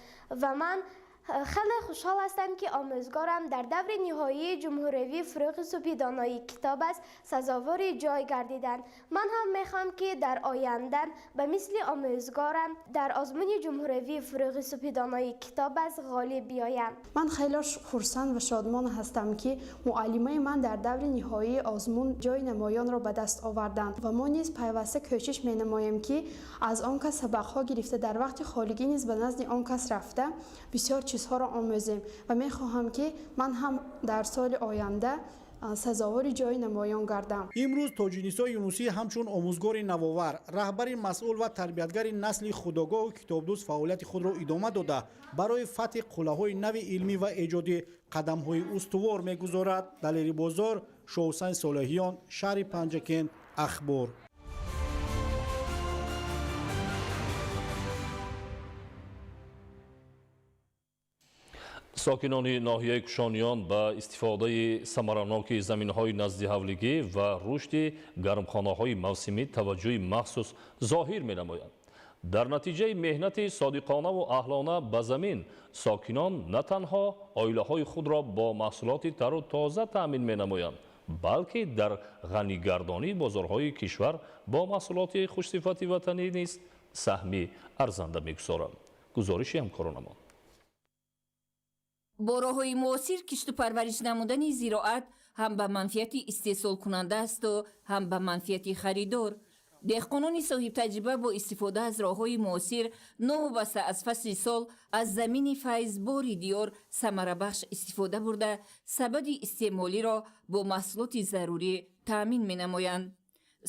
ва ман Хеле хушҳол ҳастам, ки омӯзгорам дар даври ниҳоии ҷумҳуриявии Фурӯғи субҳи донои китоб аст сазовори ҷой гардиданд. Ман ҳам мехоҳам, ки дар оянда ба мисли омӯзгорам дар озмуни ҷумҳуриявии Фурӯғи субҳи донои китоб аст ғолиб биёям. Ман хеле хурсанд ва шодмон ҳастам, ки муаллимаи ман дар даври ниҳоии озмун ҷои намоёнро ба даст оварданд ва мо низ пайваста кӯшиш менамоем, ки аз он кас сабақҳо гирифта, дар вақти холигӣ низ ба назди он кас рафта бисёр чизҳоро омӯзем ва мехоҳам, ки ман ҳам дар соли оянда сазовори ҷои намоён гардам. Имрӯз Тоҷинисо Юнусӣ ҳамчун омӯзгори навовар, раҳбари масъул ва тарбиятгари насли худогоҳу китобдӯст фаъолияти худро идома дода, барои фатҳи қуллаҳои нави илмӣ ва эҷодӣ қадамҳои устувор мегузорад. Далери Бозор, Шоҳусайн Солеҳиён, шаҳри Панҷакент, Ахбор. Сокинони ноҳияи Кушониён ба истифодаи самараноки заминҳои наздиҳавлигӣ ва рушди гармхонаҳои мавсимӣ таваҷҷӯҳи махсус зоҳир менамоянд. Дар натиҷаи меҳнати содиқонаву аҳлона ба замин сокинон на танҳо оилаҳои худро бо маҳсулоти тару тоза таъмин менамоянд, балки дар ғанигардонии бозорҳои кишвар бо маҳсулоти хушсифати ватанӣ низ саҳми арзанда мегузоранд. Гузориши ҳамкоронамон. Бо роҳҳои муосир кишту парвариш намудани зироат ҳам ба манфиати истеҳсолкунанда асту ҳам ба манфиати харидор. Деҳқонони соҳибтаҷриба бо истифода аз роҳҳои муосир новобаста аз фасли сол аз замини файзбори диёр самарабахш истифода бурда, сабади истеъмолиро бо маҳсулоти зарурӣ таъмин менамоянд.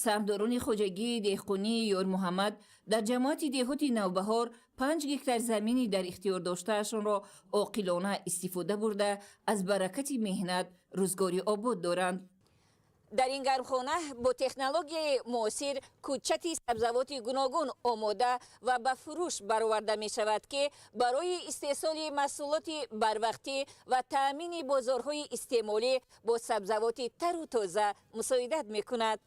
Саҳмдорони хоҷагии деҳқонии Ёрмуҳаммад дар ҷамоати деҳоти Навбаҳор 5 гектар замини дар ихтиёр доштаашонро оқилона истифода бурда, аз баракати меҳнат рӯзгори обод доранд. Дар ин гармхона бо технологияи муосир кӯчати сабзавоти гуногун омода ва ба фурӯш бароварда мешавад, ки барои истеҳсоли маҳсулоти барвақтӣ ва таъмини бозорҳои истеъмолӣ бо сабзавоти тару тоза мусоидат мекунад.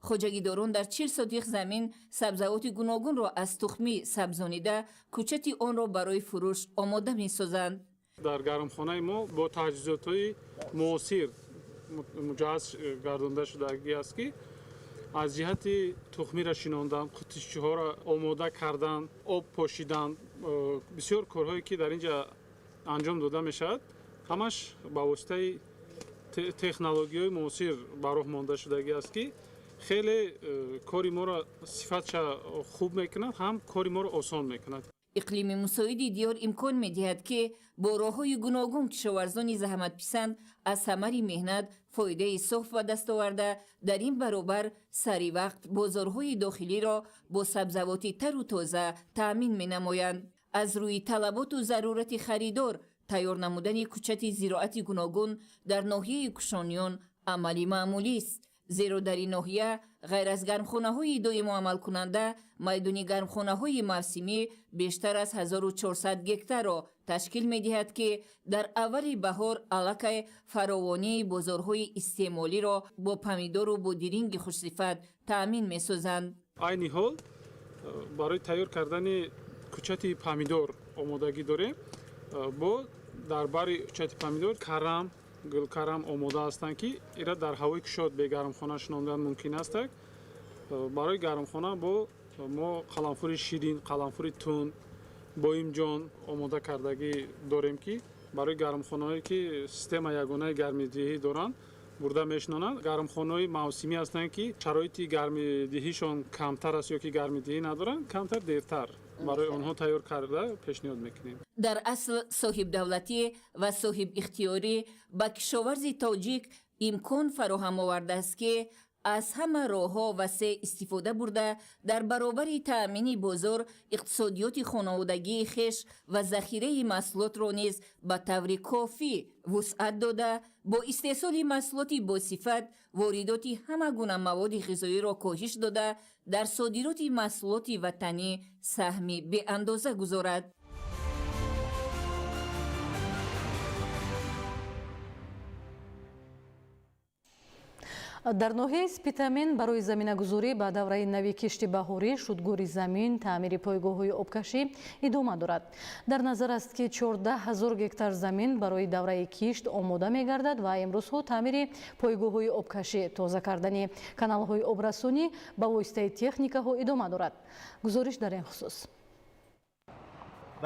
Хоҷагидорон дар 40 сотих замин сабзавоти гуногунро аз тухмӣ сабзонида, кӯчати онро барои фурӯш омода месозанд. Дар гармхонаи мо бо таҷҳизотҳои муосир муҷаҳҳаз гардонда шудагӣ аст, ки аз ҷиҳати тухмиро шинондан, қутишчиҳоро омода кардан, об пошидан, бисёр корҳое ки дар ин ҷа анҷом дода мешавад, ҳамаш ба воситаи технологияҳои муосир ба роҳ монда шудагӣ аст, ки хеле кори моро сифатша хуб мекунад, ҳам кори моро осон мекунад. Иқлими мусоиди диёр имкон медиҳад, ки бо роҳҳои гуногун кишоварзони заҳматписанд аз самари меҳнат фоидаи соф ба даст оварда, дар ин баробар сари вақт бозорҳои дохилиро бо сабзавоти тару тоза таъмин менамоянд. Аз рӯи талаботу зарурати харидор тайёр намудани кӯчати зироати гуногун дар ноҳияи Кушониён амали маъмулист, зеро дар ин ноҳия ғайр аз гармхонаҳои доимо амалкунанда майдони гармхонаҳои мавсимӣ бештар аз 1400 гектарро ташкил медиҳад, ки дар аввали баҳор аллакай фаровонии бозорҳои истеъмолиро бо помидору бодиринги хушсифат таъмин месозанд. Айни ҳол барои тайёр кардани кӯчати помидор омодагӣ дорем. Бо дар бари кӯчати помидор карам, гулкарам омода ҳастанд, ки ира дар ҳавои кушод бе гармхона шинондан мумкин аст. Барои гармхона бо мо қаламфури ширин, қаламфури тунд, боимҷон омода кардагӣ дорем, ки барои гармхонаҳое ки система ягонаи гармидиҳӣ доранд бурда мешинонанд. Гармхонаҳои мавсимӣ ҳастанд, ки шароити гармидиҳишон камтар аст ё ки гармидиҳӣ надоранд, камтар дертар барои онҳо тайёр карда пешниҳод мекунем. Дар асл соҳибдавлатӣ ва соҳибихтиёрӣ ба кишоварзи тоҷик имкон фароҳам овардааст, ки аз ҳама роҳҳо васеъ истифода бурда, дар баробари таъмини бозор иқтисодиёти хонаводагии хеш ва захираи маҳсулотро низ ба таври кофӣ вусъат дода, бо истеҳсоли маҳсулоти босифат воридоти ҳама гуна маводи ғизоиро коҳиш дода, дар содироти маҳсулоти ватанӣ саҳми беандоза гузорад. Дар ноҳияи Спитамен барои заминагузорӣ ба давраи нави кишти баҳорӣ, шудгори замин, таъмири пойгоҳҳои обкашӣ идома дорад. Дар назар аст, ки 14 ҳазор гектар замин барои давраи кишт омода мегардад ва имрӯзҳо таъмири пойгоҳҳои обкашӣ, тоза кардани каналҳои обрасонӣ ба воситаи техникаҳо идома дорад. Гузориш дар ин хусус.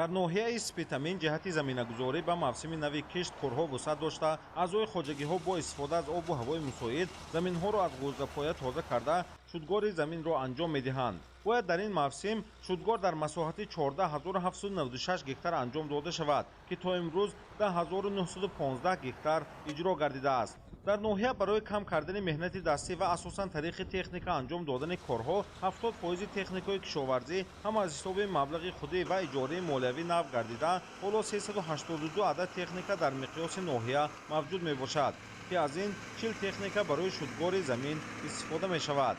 Дар ноҳияи Спитамен ҷиҳати заминагузорӣ ба мавсими нави кишт корҳо вусъат дошта, аъзои хоҷагиҳо бо истифода аз обу ҳавои мусоид заминҳоро аз ғӯзапоя тоза карда, шудгори заминро анҷом медиҳанд. Бояд дар ин мавсим шудгор дар масоҳати 14796 гектар анҷом дода шавад, ки то имрӯз 10915 гектар иҷро гардидааст. Дар ноҳия барои кам кардани меҳнати дастӣ ва асосан тариқи техника анҷом додани корҳо 70% техникаи кишоварзӣ ҳам аз ҳисоби маблағи худӣ ва иҷораи молиявӣ нав гардида, ҳоло 382 адад техника дар миқёси ноҳия мавҷуд мебошад, ки аз ин 40 техника барои шудгори замин истифода мешавад.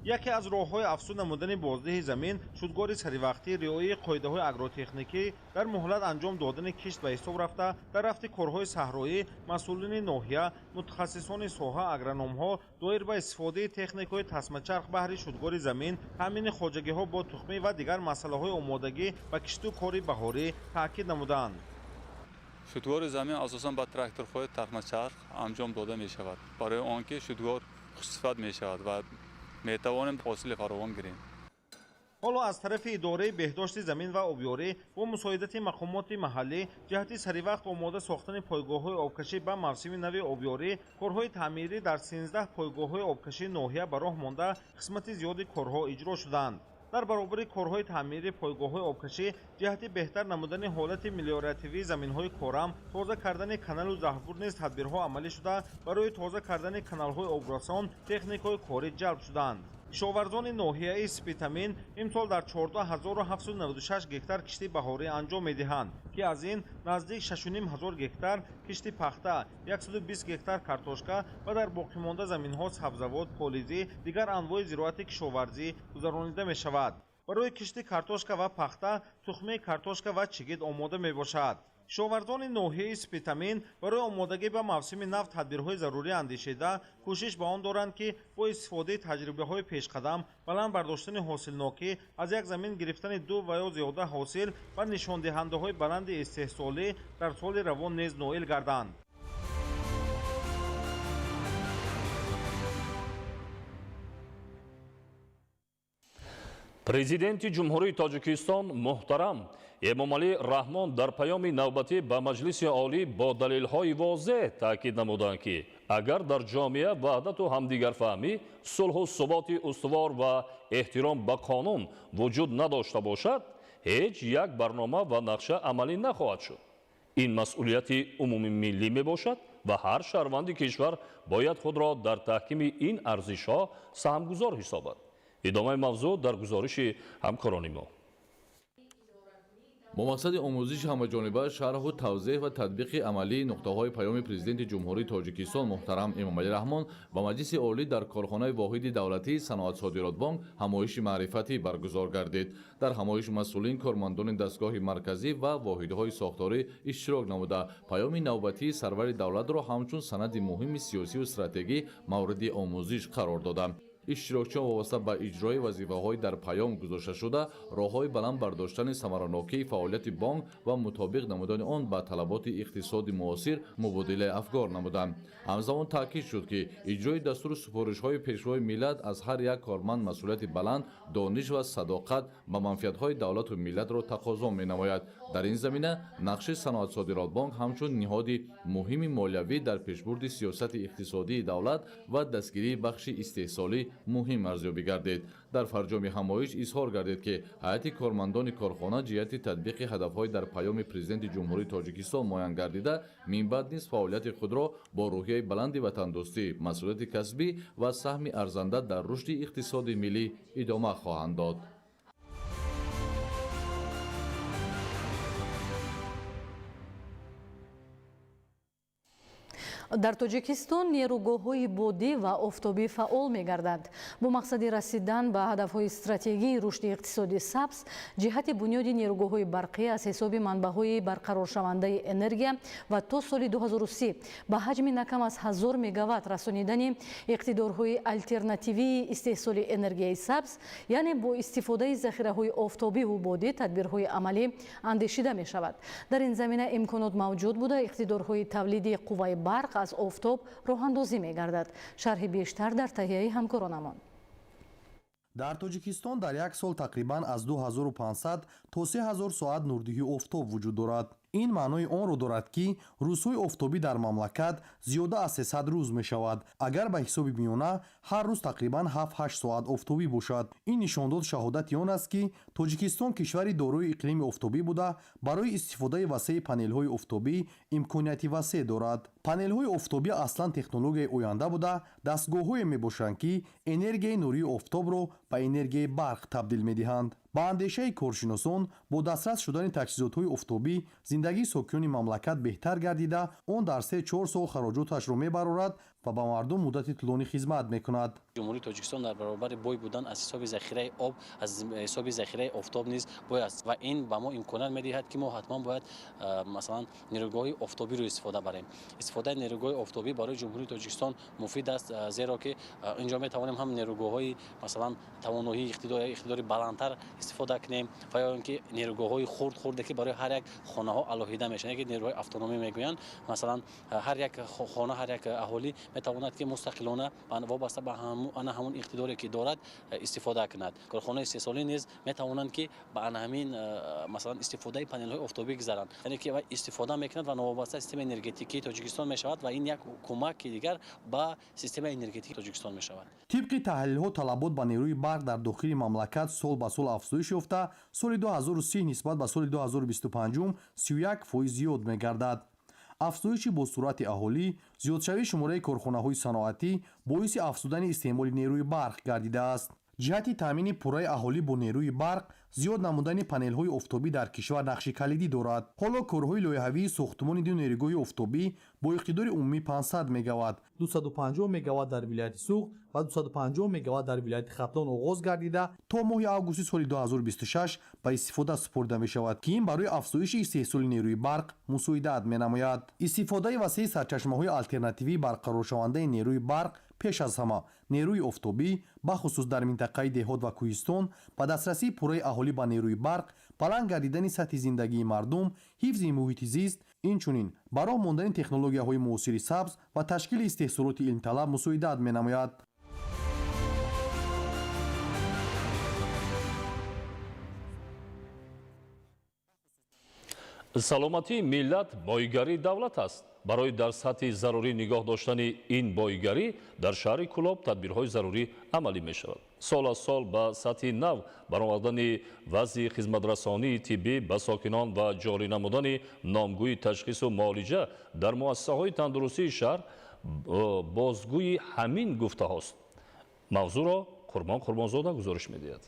Яке аз роҳҳои афзун намудани боздиҳи замин шудгори саривақтӣ, риояи қоидаҳои агротехникӣ, дар муҳлат анҷом додани кишт ба ҳисоб рафта, дар рафти корҳои саҳроӣ масъулини ноҳия, мутахассисони соҳа, агрономҳо доир ба истифодаи техникаҳои тасмачарх баҳри шудгори замин, таъмини хоҷагиҳо бо тухмӣ ва дигар масъалаҳои омодагӣ ба кишту кори баҳорӣ таъкид намуданд. Шудгори замин асосан ба тракторҳои тасмачарх анҷом дода мешавад, барои он ки шудгор хушсифат мешавад ва метавонем ҳосили фаровон гирем. Ҳоло аз тарафи идораи беҳдошти замин ва обёрӣ бо мусоидати мақомоти маҳаллӣ ҷиҳати саривақт омода сохтани пойгоҳҳои обкашӣ ба мавсими нави обёрӣ корҳои таъмирӣ дар 13 пойгоҳҳои обкашии ноҳия ба роҳ монда, қисмати зиёди корҳо иҷро шуданд. Дар баробари корҳои таъмири пойгоҳҳои обкашӣ ҷиҳати беҳтар намудани ҳолати мелиоративии заминҳои корам, тоза кардани каналу заҳбур низ тадбирҳо амалӣ шуда, барои тоза кардани каналҳои обрасон техникаҳои корӣ ҷалб шуданд. Кишоварзони ноҳияи Спитамен имсол дар 14796 гектар кишти баҳорӣ анҷом медиҳанд, ки аз ин наздик 6500 гектар кишти пахта, 120 гектар картошка ва дар боқимонда заминҳо сабзавот, полизӣ, дигар анвои зироати кишоварзӣ гузаронида мешавад. Барои кишти картошка ва пахта тухмии картошка ва чигит омода мебошад. Кишоварзони ноҳияи Спитамен барои омодагӣ ба мавсими нав тадбирҳои зарурӣ андешида, кӯшиш ба он доранд, ки бо истифодаи таҷрибаҳои пешқадам, баланд бардоштани ҳосилнокӣ, аз як замин гирифтани ду ва ё зиёда ҳосил ва нишондиҳандаҳои баланди истеҳсолӣ дар соли равон низ ноил гарданд. Президенти Ҷумҳурии Тоҷикистон муҳтарам Эмомалӣ Раҳмон дар паёми навбатӣ ба Маҷлиси Олӣ бо далелҳои возеҳ таъкид намуданд, ки агар дар ҷомеа ваҳдату ҳамдигарфаҳмӣ, сулҳу суботи устувор ва эҳтиром ба қонун вуҷуд надошта бошад, ҳеҷ як барнома ва нақша амалӣ нахоҳад шуд. Ин масъулияти умумимиллӣ мебошад ва ҳар шаҳрванди кишвар бояд худро дар таҳкими ин арзишҳо саҳмгузор ҳисобад. Идомаи мавзӯъ дар гузориши ҳамкорони мо. Бо мақсади омӯзиши ҳамаҷониба, шарҳу тавзеҳ ва татбиқи амалии нуқтаҳои паёми Президенти Ҷумҳурии Тоҷикистон муҳтарам Эмомалӣ Раҳмон ба Маҷлиси Олӣ дар корхонаи воҳиди давлатии Саноатсодиротбонк ҳамоиши маърифатӣ баргузор гардид. Дар ҳамоиш масъулин, кормандони дастгоҳи марказӣ ва воҳидҳои сохторӣ иштирок намуда, паёми навбатии сарвари давлатро ҳамчун санади муҳими сиёсиву стратегӣ мавриди омӯзиш қарор доданд. Иштирокчиён вобаста ба иҷрои вазифаҳои дар паём гузошташуда, роҳҳои баланд бардоштани самаранокии фаъолияти бонк ва мутобиқ намудани он ба талаботи иқтисоди муосир мубодилаи афкор намуданд. Ҳамзамон таъкид шуд, ки иҷрои дастуру супоришҳои Пешвои миллат аз ҳар як корманд масъулияти баланд, дониш ва садоқат ба манфиатҳои давлату миллатро тақозо менамояд. Дар ин замина нақши Саноатсодиротбонк ҳамчун ниҳоди муҳими молиявӣ дар пешбурди сиёсати иқтисодии давлат ва дастгирии бахши истеҳсолӣ муҳим арзёбӣ гардид. Дар фарҷоми ҳамоиш изҳор гардид, ки ҳайати кормандони корхона ҷиҳати татбиқи ҳадафҳои дар паёми Президенти Ҷумҳурии Тоҷикистон муайян гардида, минбаъд низ фаъолияти худро бо рӯҳияи баланди ватандӯстӣ, масъулияти касбӣ ва саҳми арзанда дар рушди иқтисоди миллӣ идома хоҳанд дод. Дар Тоҷикистон нерӯгоҳҳои бодӣ ва офтобӣ фаъол мегарданд. Бо мақсади расидан ба ҳадафҳои стратегии рушди иқтисоди сабз, ҷиҳати бунёди нерӯгоҳҳои барқӣ аз ҳисоби манбаъҳои барқароршавандаи энергия ва то соли 2030 ба ҳаҷми на кам аз 1000 мегаватт расонидани иқтидорҳои алтернативии истеҳсоли энергияи сабз, яъне бо истифодаи захираҳои офтобиву бодӣ тадбирҳои амалӣ андешида мешавад. Дар ин замина имконот мавҷуд буда, иқтидорҳои тавлиди қувваи барқ аз офтоб роҳандозӣ мегардад. Шарҳи бештар дар таҳияи ҳамкоронамон. Дар Тоҷикистон дар як сол тақрибан аз 2500 то 3000 соат нурдиҳии офтоб вуҷуд дорад. Ин маънои онро дорад, ки рӯзҳои офтобӣ дар мамлакат зиёда аз 300 рӯз мешавад, агар ба ҳисоби миёна ҳар рӯз тақрибан 7-8 соат офтобӣ бошад. Ин нишондод шаҳодати он аст, ки Тоҷикистон кишвари дорои иқлими офтобӣ буда, барои истифодаи васеи панелҳои офтобӣ имконияти васеъ дорад. Панелҳои офтобӣ аслан технологияи оянда буда, дастгоҳҳое мебошанд, ки энергияи нурии офтобро ба энергияи барқ табдил медиҳанд. Ба андешаи коршиносон, бо дастрас шудани таҷҳизотҳои офтобӣ зиндагии сокинони мамлакат беҳтар гардида, он дар 3-4 сол хароҷоташро мебарорад ва ба мардум муддати тӯлонӣ хизмат мекунад. Ҷумҳурии Тоҷикистон дар баробари бой будан аз ҳисоби захираи об, аз ҳисоби захираи офтоб низ бой аст ва ин ба мо имконият медиҳад, ки мо ҳатман бояд масалан нерӯгоҳи офтобиро истифода барем. Истифодаи нерӯгоҳи офтобӣ барои Ҷумҳурии Тоҷикистон муфид аст, зеро ки инҷо метавонем ҳам нерӯгоҳҳои масалан тавоноии иқтидори баландтар истифода кунем ва ё ин ки нерӯгоҳҳои хурд-хурде, ки барои ҳар як хонаҳо алоҳида мешаванд, ки нерӯҳои автономӣ мегӯянд. Масалан, ҳар як хона, ҳар як аҳолӣ метавонад, ки мустақилона вобаста ба ана ҳамон иқтидоре, ки дорад, истифода кунад. Корхонаи истеҳсолӣ низ метавонанд, ки ба ана ҳамин масалан истифодаи панелҳои офтобӣ гузаранд, яъне ки истифода мекунад ва новобаста системаи энергетикии Тоҷикистон мешавад ва ин як кӯмаки дигар ба системаи энергетикии Тоҷикистон мешавад. Тибқи таҳлилҳо, талабот ба нерӯи барқ дар дохили мамлакат сол ба сол афзоиш ёфта, соли 2030 нисбат ба соли 2025 31% зиёд мегардад. Афзоиши босуръати аҳолӣ, зиёдшавии шумораи корхонаҳои саноатӣ боиси афзудани истеъмоли нерӯи барқ гардидааст. Ҷиҳати таъмини пурраи аҳолӣ бо нерӯи барқ, зиёд намудани панелҳои офтобӣ дар кишвар нақши калидӣ дорад. Ҳоло корҳои лоиҳавии сохтмони ду нерӯгоҳи офтобӣ бо иқтидори умумии 500 мегаватт, 250 мегаватт дар вилояти Суғд ва 250 мегаватт дар вилояти Хатлон оғоз гардида, то моҳи августи соли 2026 ба истифода супорида мешавад, ки ин барои афзоиши истеҳсоли нерӯи барқ мусоидат менамояд. Истифодаи васеи сарчашмаҳои алтернативии барқароршавандаи нерӯи барқ, пеш аз ҳама нерӯи офтобӣ, бахусус дар минтақаи деҳот ва кӯҳистон, ба дастрасии пурраи аҳолӣ ба нерӯи барқ, баланд гардидани сатҳи зиндагии мардум, ҳифзи муҳити зист, инчунин ба роҳ мондани технологияҳои муосири сабз ва ташкили истеҳсолоти илмталаб мусоидат менамояд. Саломатии миллат боигарии давлат аст. Барои дар сатҳи зарурӣ нигоҳ доштани ин боигарӣ дар шаҳри Кӯлоб тадбирҳои зарурӣ амалӣ мешавад. Сол аз сол ба сатҳи нав баровардани вазъи хизматрасонии тиббӣ ба сокинон ва ҷорӣ намудани номгӯи ташхису муолиҷа дар муассисаҳои тандурустии шаҳр бозгӯи ҳамин гуфтаҳост. Мавзӯъро Қурбон Қурбонзода гузориш медиҳад.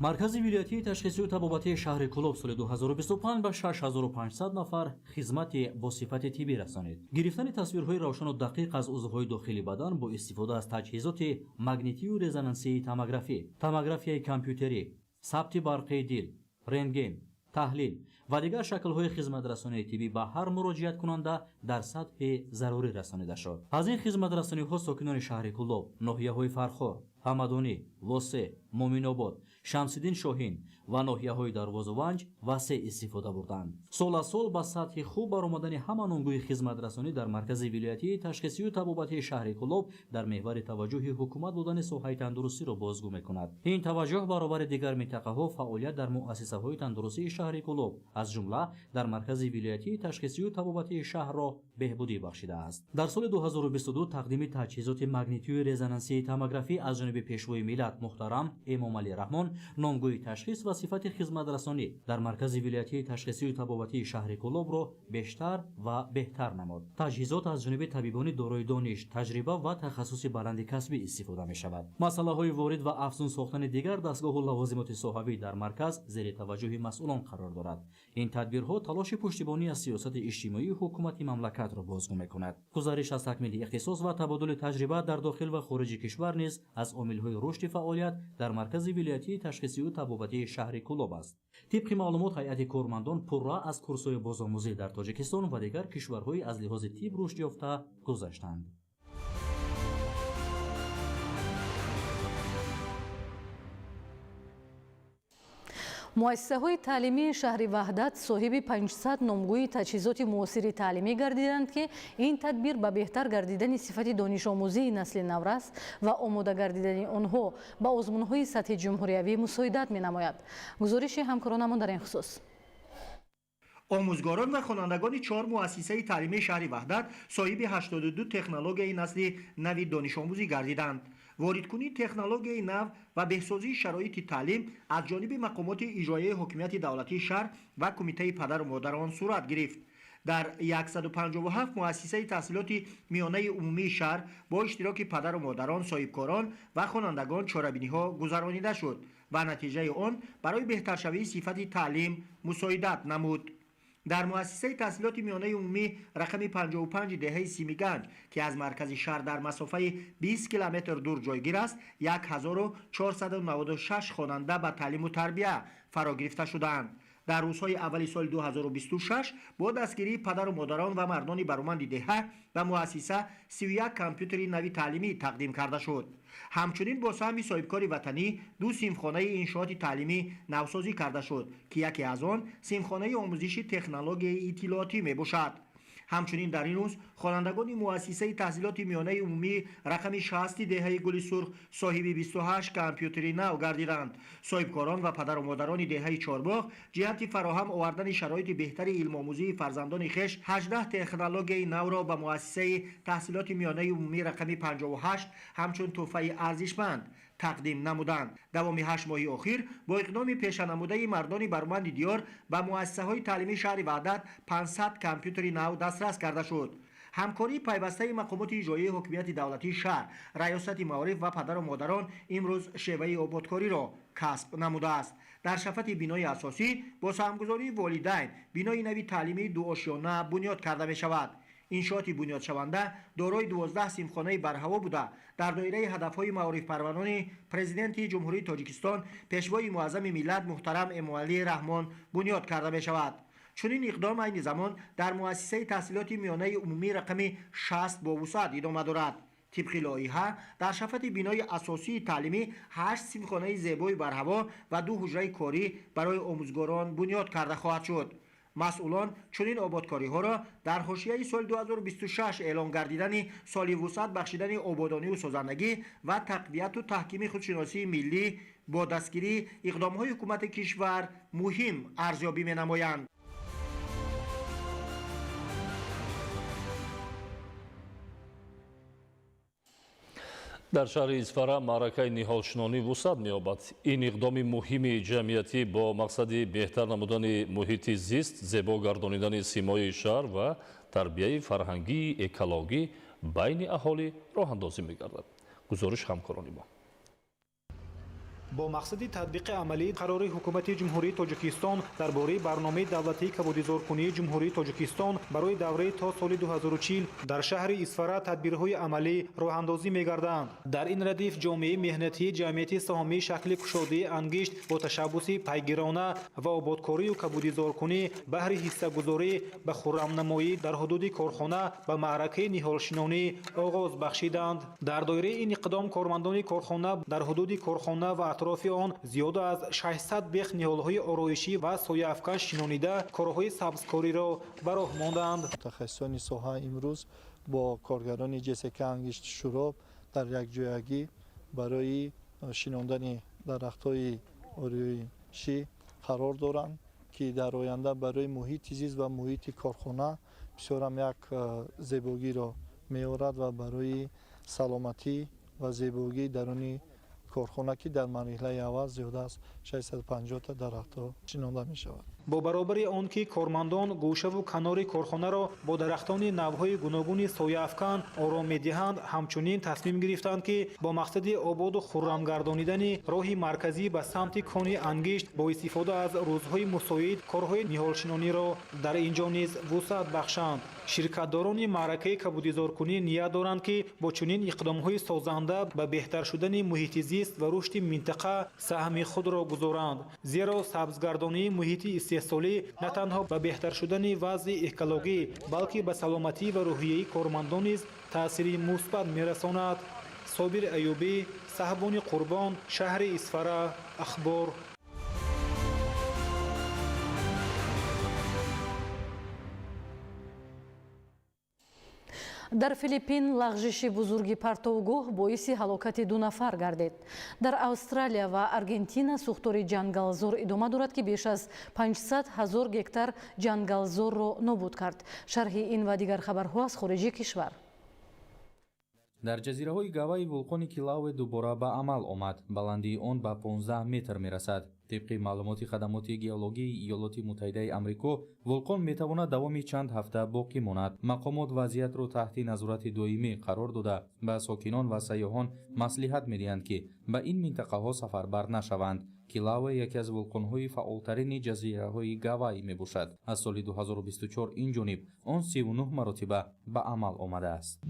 Маркази вилоятии ташхисию табобатии шаҳри Кӯлоб соли 2025 ба 6500 нафар хизмати бо сифати тиббӣ расонид. Гирифтани тасвирҳои равшану дақиқ аз узвҳои дохили бадан бо истифода аз таҷҳизоти магнитию резонансии томографӣ, томографияи компютерӣ, сабти барқии дил, рентген, таҳлил ва дигар шаклҳои хизматрасонии тиббӣ ба ҳар муроҷиаткунанда дар сатҳи зарурӣ расонида шуд. Аз ин хизматрасониҳо сокинони шаҳри Кӯлоб, ноҳияҳои Фархор, Ҳамадонӣ, Восеъ, Муминобод, Шамсиддин Шоҳин ва ноҳияҳои Дарвозу Ванҷ васеъ истифода бурданд. Сол аз сол ба сатҳи хуб баромадани ҳама номгӯи хизматрасонӣ дар маркази вилоятии ташхисию табобатии шаҳри Кӯлоб дар меҳвари таваҷҷӯҳи ҳукумат будани соҳаи тандурустиро бозгӯ мекунад. Ин таваҷҷӯҳ баробари дигар минтақаҳо фаъолият дар муассисаҳои тандурустии шаҳри Кӯлоб, аз ҷумла дар маркази вилоятии ташхисию табобатии шаҳрро беҳбудӣ бахшидааст. Дар соли 2022 тақдими таҷҳизоти магнитию резонансии томографӣ аз ҷониби Пешвои миллат муҳтарам Эмомалӣ Раҳмон номгӯи ташхис ва сифати хизматрасонӣ дар маркази вилоятии ташхисию табобатии шаҳри Кӯлобро бештар ва беҳтар намуд. Таҷҳизот аз ҷониби табибони дорои дониш, таҷриба ва тахассуси баланди касбӣ истифода мешавад. Масъалаҳои ворид ва афзун сохтани дигар дастгоҳу лавозимоти соҳавӣ дар марказ зери таваҷҷӯҳи масъулон қарор дорад. Ин тадбирҳо талоши пуштибонӣ аз сиёсати иҷтимоии ҳукумати мамлакатро бозгӯ мекунад. Гузариш аз такмили ихтисос ва табодули таҷриба дар дохил ва хориҷи кишвар низ аз омилҳои рушди фаъолият дар маркази вилоятии ташхисию табобатии шаҳри Кӯлоб аст. Тибқи маълумот, ҳайати кормандон пурра аз курсҳои бозомӯзӣ дар Тоҷикистон ва дигар кишварҳои аз лиҳози тиб рушд ёфта гузаштанд. Муассисаҳои таълимии шаҳри Ваҳдат соҳиби 500 номгӯи таҷҳизоти муосири таълимӣ гардиданд, ки ин тадбир ба беҳтар гардидани сифати донишомӯзии насли наврас ва омода гардидани онҳо ба озмунҳои сатҳи ҷумҳуриявӣ мусоидат менамояд. Гузориши ҳамкоронамон дар ин хусус. Омӯзгорон ва хонандагони 4 муассисаи таълимии шаҳри Ваҳдат соҳиби 82 технологияи насли нави донишомӯзӣ гардиданд. Воридкунии технологияи нав ва беҳсозии шароити таълим аз ҷониби мақомоти иҷроияи ҳокимияти давлатии шаҳр ва кумитаи падару модарон сурат гирифт. Дар 157 муассисаи таҳсилоти миёнаи умумии шаҳр бо иштироки падару модарон, соҳибкорон ва хонандагон чорабиниҳо гузаронида шуд ва натиҷаи он барои беҳтаршавии сифати таълим мусоидат намуд. Дар муассисаи таҳсилоти миёнаи умумӣ рақами 55 деҳаи Симиганҷ, ки аз маркази шаҳр дар масофаи 20 километр дур ҷойгир аст, 1496 хонанда ба таълиму тарбия фаро гирифта шудаанд. Дар рӯзҳои аввали соли 2026 бо дастгирии падару модарон ва мардони бароманди деҳа ба муассиса 31 компютери нави таълимӣ тақдим карда шуд. Ҳамчунин бо саҳми соҳибкори ватанӣ 2 синфхонаи иншооти таълимӣ навсозӣ карда шуд, ки яке аз он синфхонаи омӯзиши технологияи иттилоотӣ мебошад. Ҳамчунин дар ин рӯз хонандагони муассисаи таҳсилоти миёнаи умумӣ рақами 60 деҳаи Гули Сурх соҳиби 28 компютери нав гардиданд. Соҳибкорон ва падару модарони деҳаи Чорбоғ ҷиҳати фароҳам овардани шароити беҳтари илмомӯзии фарзандони хеш 18 технологияи навро ба муассисаи таҳсилоти миёнаи умумӣ рақами 58 ҳамчун тӯҳфаи арзишманд тақдим намуданд. Давоми 8 моҳи охир бо иқдоми пешанамудаи мардони бароманди диёр ба муассисаҳои таълимии шаҳри Ваҳдат 500 компютери нав дастрас карда шуд. Ҳамкории пайвастаи мақомоти иҷроияи ҳокимияти давлатии шаҳр, раёсати маориф ва падару модарон имрӯз шеваи ободкориро касб намудааст. Дар шафати бинои асосӣ бо саҳмгузории волидайн бинои нави таълимии дуошёна бунёд карда мешавад. Иншооти бунёдшаванда дорои 12 синфхонаи барҳаво буда, дар доираи ҳадафҳои маорифпарварони Президенти Ҷумҳурии Тоҷикистон, Пешвои муаззами миллат муҳтарам Эмомалӣ Раҳмон бунёд карда мешавад. Чунин иқдом айни замон дар муассисаи таҳсилоти миёнаи умумӣ рақами 60 бо вусъат идома дорад. Тибқи лоиҳа дар шафати бинои асосии таълимӣ 8 синфхонаи зебои барҳаво ва 2 ҳуҷраи корӣ барои омӯзгорон бунёд карда хоҳад шуд. Масъулон чунин ободкориҳоро дар ҳошияи соли 2026 эълон гардидани соли вусъат бахшидани ободонию созандагӣ ва тақвияту таҳкими худшиносии миллӣ бо дастгирии иқдомҳои ҳукумати кишвар муҳим арзёбӣ менамоянд. Дар шаҳри Исфара маъракаи ниҳолшинонӣ вусъат меёбад. Ин иқдоми муҳими ҷамъиятӣ бо мақсади беҳтар намудани муҳити зист, зебо гардонидани симои шаҳр ва тарбияи фарҳангии экологӣ байни аҳолӣ роҳандозӣ мегардад. Гузориш ҳамкорони мо. Бо мақсади татбиқи амалии қарори ҳукумати Ҷумҳурии Тоҷикистон дар бораи барномаи давлатии кабудизоркунии Ҷумҳурии Тоҷикистон барои давраи то соли 2040 дар шаҳри Исфара тадбирҳои амалӣ роҳандозӣ мегарданд. Дар ин радиф ҷомеаи меҳнатии ҷамъияти саҳомии шакли кушодаи ангишт бо ташаббуси пайгирона ва ободкорию кабудизоркунӣ баҳри ҳиссагузорӣ ба хуррамнамоӣ дар ҳудуди корхона ба маъракаи ниҳолшинонӣ оғоз бахшиданд. Дар доираи ин иқдом кормандони корхона дар ҳудуди корхона ва атрофи он зиёда аз 600 бех ниҳолҳои ороишӣ ва сояафкан шинонида корҳои сабзкориро ба роҳ монданд. Мутахассисони соҳа имрӯз бо коргарони ҶСК Ангишти Шӯроб дар якҷоягӣ барои шинондани дарахтҳои ороишӣ қарор доранд, ки дар оянда барои муҳити зист ва муҳити корхона Бисёрам як зебогиро меорад ва барои саломатӣ ва зебогии даруни корхона, ки дар марҳилаи аввал зиёда аз 650 та дарахтҳо шинонда мешавад. Бо баробари он ки кормандон гӯшаву канори корхонаро бо дарахтони навъҳои гуногуни сояафкан ором медиҳанд, ҳамчунин тасмим гирифтанд, ки бо мақсади ободу хуррам гардонидани роҳи марказӣ ба самти кони ангишт бо истифода аз рӯзҳои мусоид корҳои ниҳолшинониро дар ин ҷо низ вусъат бахшанд. Ширкатдорони маъракаи кабудизоркунӣ ният доранд, ки бо чунин иқдомҳои созанда ба беҳтар шудани муҳити зист ва рушди минтақа саҳми худро гузоранд, зеро сабзгардонии муҳити истеҳсолӣ на танҳо ба беҳтар шудани вазъи экологӣ, балки ба саломатӣ ва рӯҳияи кормандон низ таъсири мусбат мерасонад. Собир Аюбӣ, Саҳбони Қурбон, шаҳри Исфара, Ахбор. Дар Филиппин лағжиши бузурги партовгоҳ боиси ҳалокати 2 нафар гардид. Дар Австралия ва Аргентина сӯхтори ҷангалзор идома дорад, ки беш аз 500 ҳазор гектар ҷангалзорро нобуд кард. Шарҳи ин ва дигар хабарҳо аз хориҷи кишвар. Дар ҷазираҳои Гавайи вулқони Килауэ дубора ба амал омад. Баландии он ба 15 метр мерасад. Тибқи маълумоти хадамоти геологии Иёлоти Муттаҳидаи Амрико, вулқон метавонад давоми чанд ҳафта боқӣ монад. Мақомот вазъиятро таҳти назорати доимӣ қарор дода, ба сокинон ва сайёҳон маслиҳат медиҳанд, ки ба ин минтақаҳо сафарбар нашаванд. Килауэ яке аз вулқонҳои фаъолтарини ҷазираҳои Гавай мебошад. Аз соли 2024 ин ҷониб он 39 маротиба ба амал омадааст.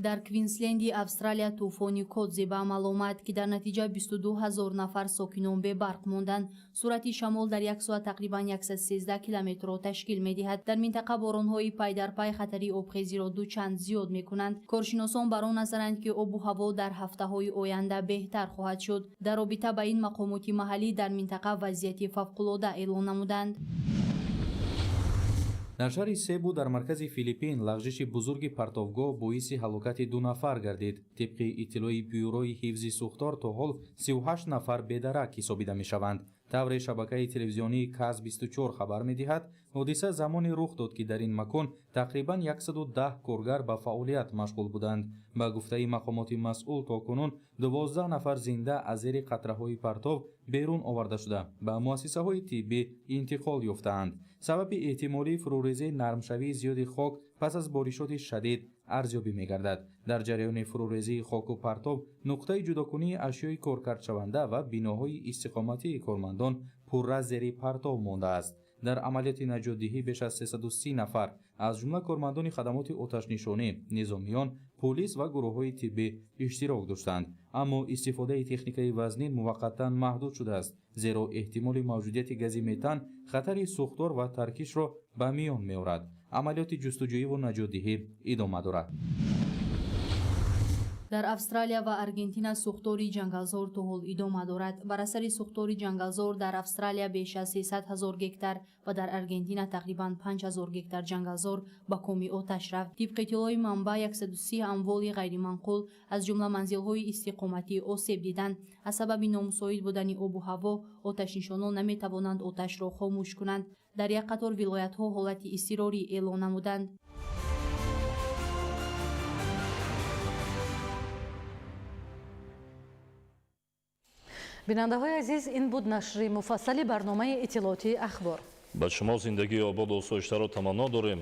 Дар Квинсленди Австралия тӯфони Кодзи ба амал омад, ки дар натиҷа 22 ҳазор нафар сокинон бебарқ монданд. Суръати шамол дар як соат тақрибан 113 километрро ташкил медиҳад. Дар минтақа боронҳои пайдарпай хатари обхезиро дучанд зиёд мекунанд. Коршиносон бар он назаранд, ки обу ҳаво дар ҳафтаҳои оянда беҳтар хоҳад шуд. Дар робита ба ин мақомоти маҳаллӣ дар минтақа вазъияти фавқулода эълон намуданд. Дар шаҳри Себу дар маркази Филиппин лағжиши бузурги партовгоҳ боиси ҳалокати 2 нафар гардид. Тибқи иттилои бюрои ҳифзи сӯхтор, то ҳол 38 нафар бедарак ҳисобида мешаванд. Тавре шабакаи телевизионии КАЗ-24 хабар медиҳад, ҳодиса замоне рух дод, ки дар ин макон тақрибан 110 коргар ба фаъолият машғул буданд. Ба гуфтаи мақомоти масъул, то кунун 12 нафар зинда аз зери қатраҳои партов берун оварда шуда, ба муассисаҳои тиббӣ интиқол ёфтаанд. Сабаби эҳтимолии фурӯрезии нармшавии зиёди хок пас аз боришоти шадид арзёбӣ мегардад. Дар ҷараёни фурӯрезии хоку партов нуқтаи ҷудокунии ашёи коркардшаванда ва биноҳои истиқоматии кормандон пурра зери партов мондааст. Дар амалиёти наҷотдиҳӣ беш аз 330 нафар, аз ҷумла кормандони хадамоти оташнишонӣ, низомиён, полис ва гурӯҳҳои тиббӣ иштирок доштанд. Аммо истифодаи техникаи вазнин муваққатан маҳдуд шудааст, зеро эҳтимоли мавҷудияти гази метан хатари сӯхтор ва таркишро ба миён меорад. Амалиёти ҷустуҷӯиву наҷотдиҳӣ идома дорад. Дар Австралия ва Аргентина сӯхтори ҷангалзор то ҳол идома дорад. Бар асари сӯхтори ҷангалзор дар Австралия беш аз 300 ҳазор гектар ва дар Аргентина тақрибан 5 ҳазор гектар ҷангалзор ба коми оташ рафт. Тибқи иттилои манбаъ, 130 амволи ғайриманқул, аз ҷумла манзилҳои истиқоматӣ осеб диданд. Аз сабаби номусоид будани обу ҳаво оташнишонон наметавонанд оташро хомӯш кунанд. Дар як қатор вилоятҳо ҳолати изтирорӣ эълон намуданд. Бинандаҳои азиз, ин буд нашри муфассали барномаи иттилоотии Ахбор. Ба шумо зиндагии ободу осоиштаро таманно дорем.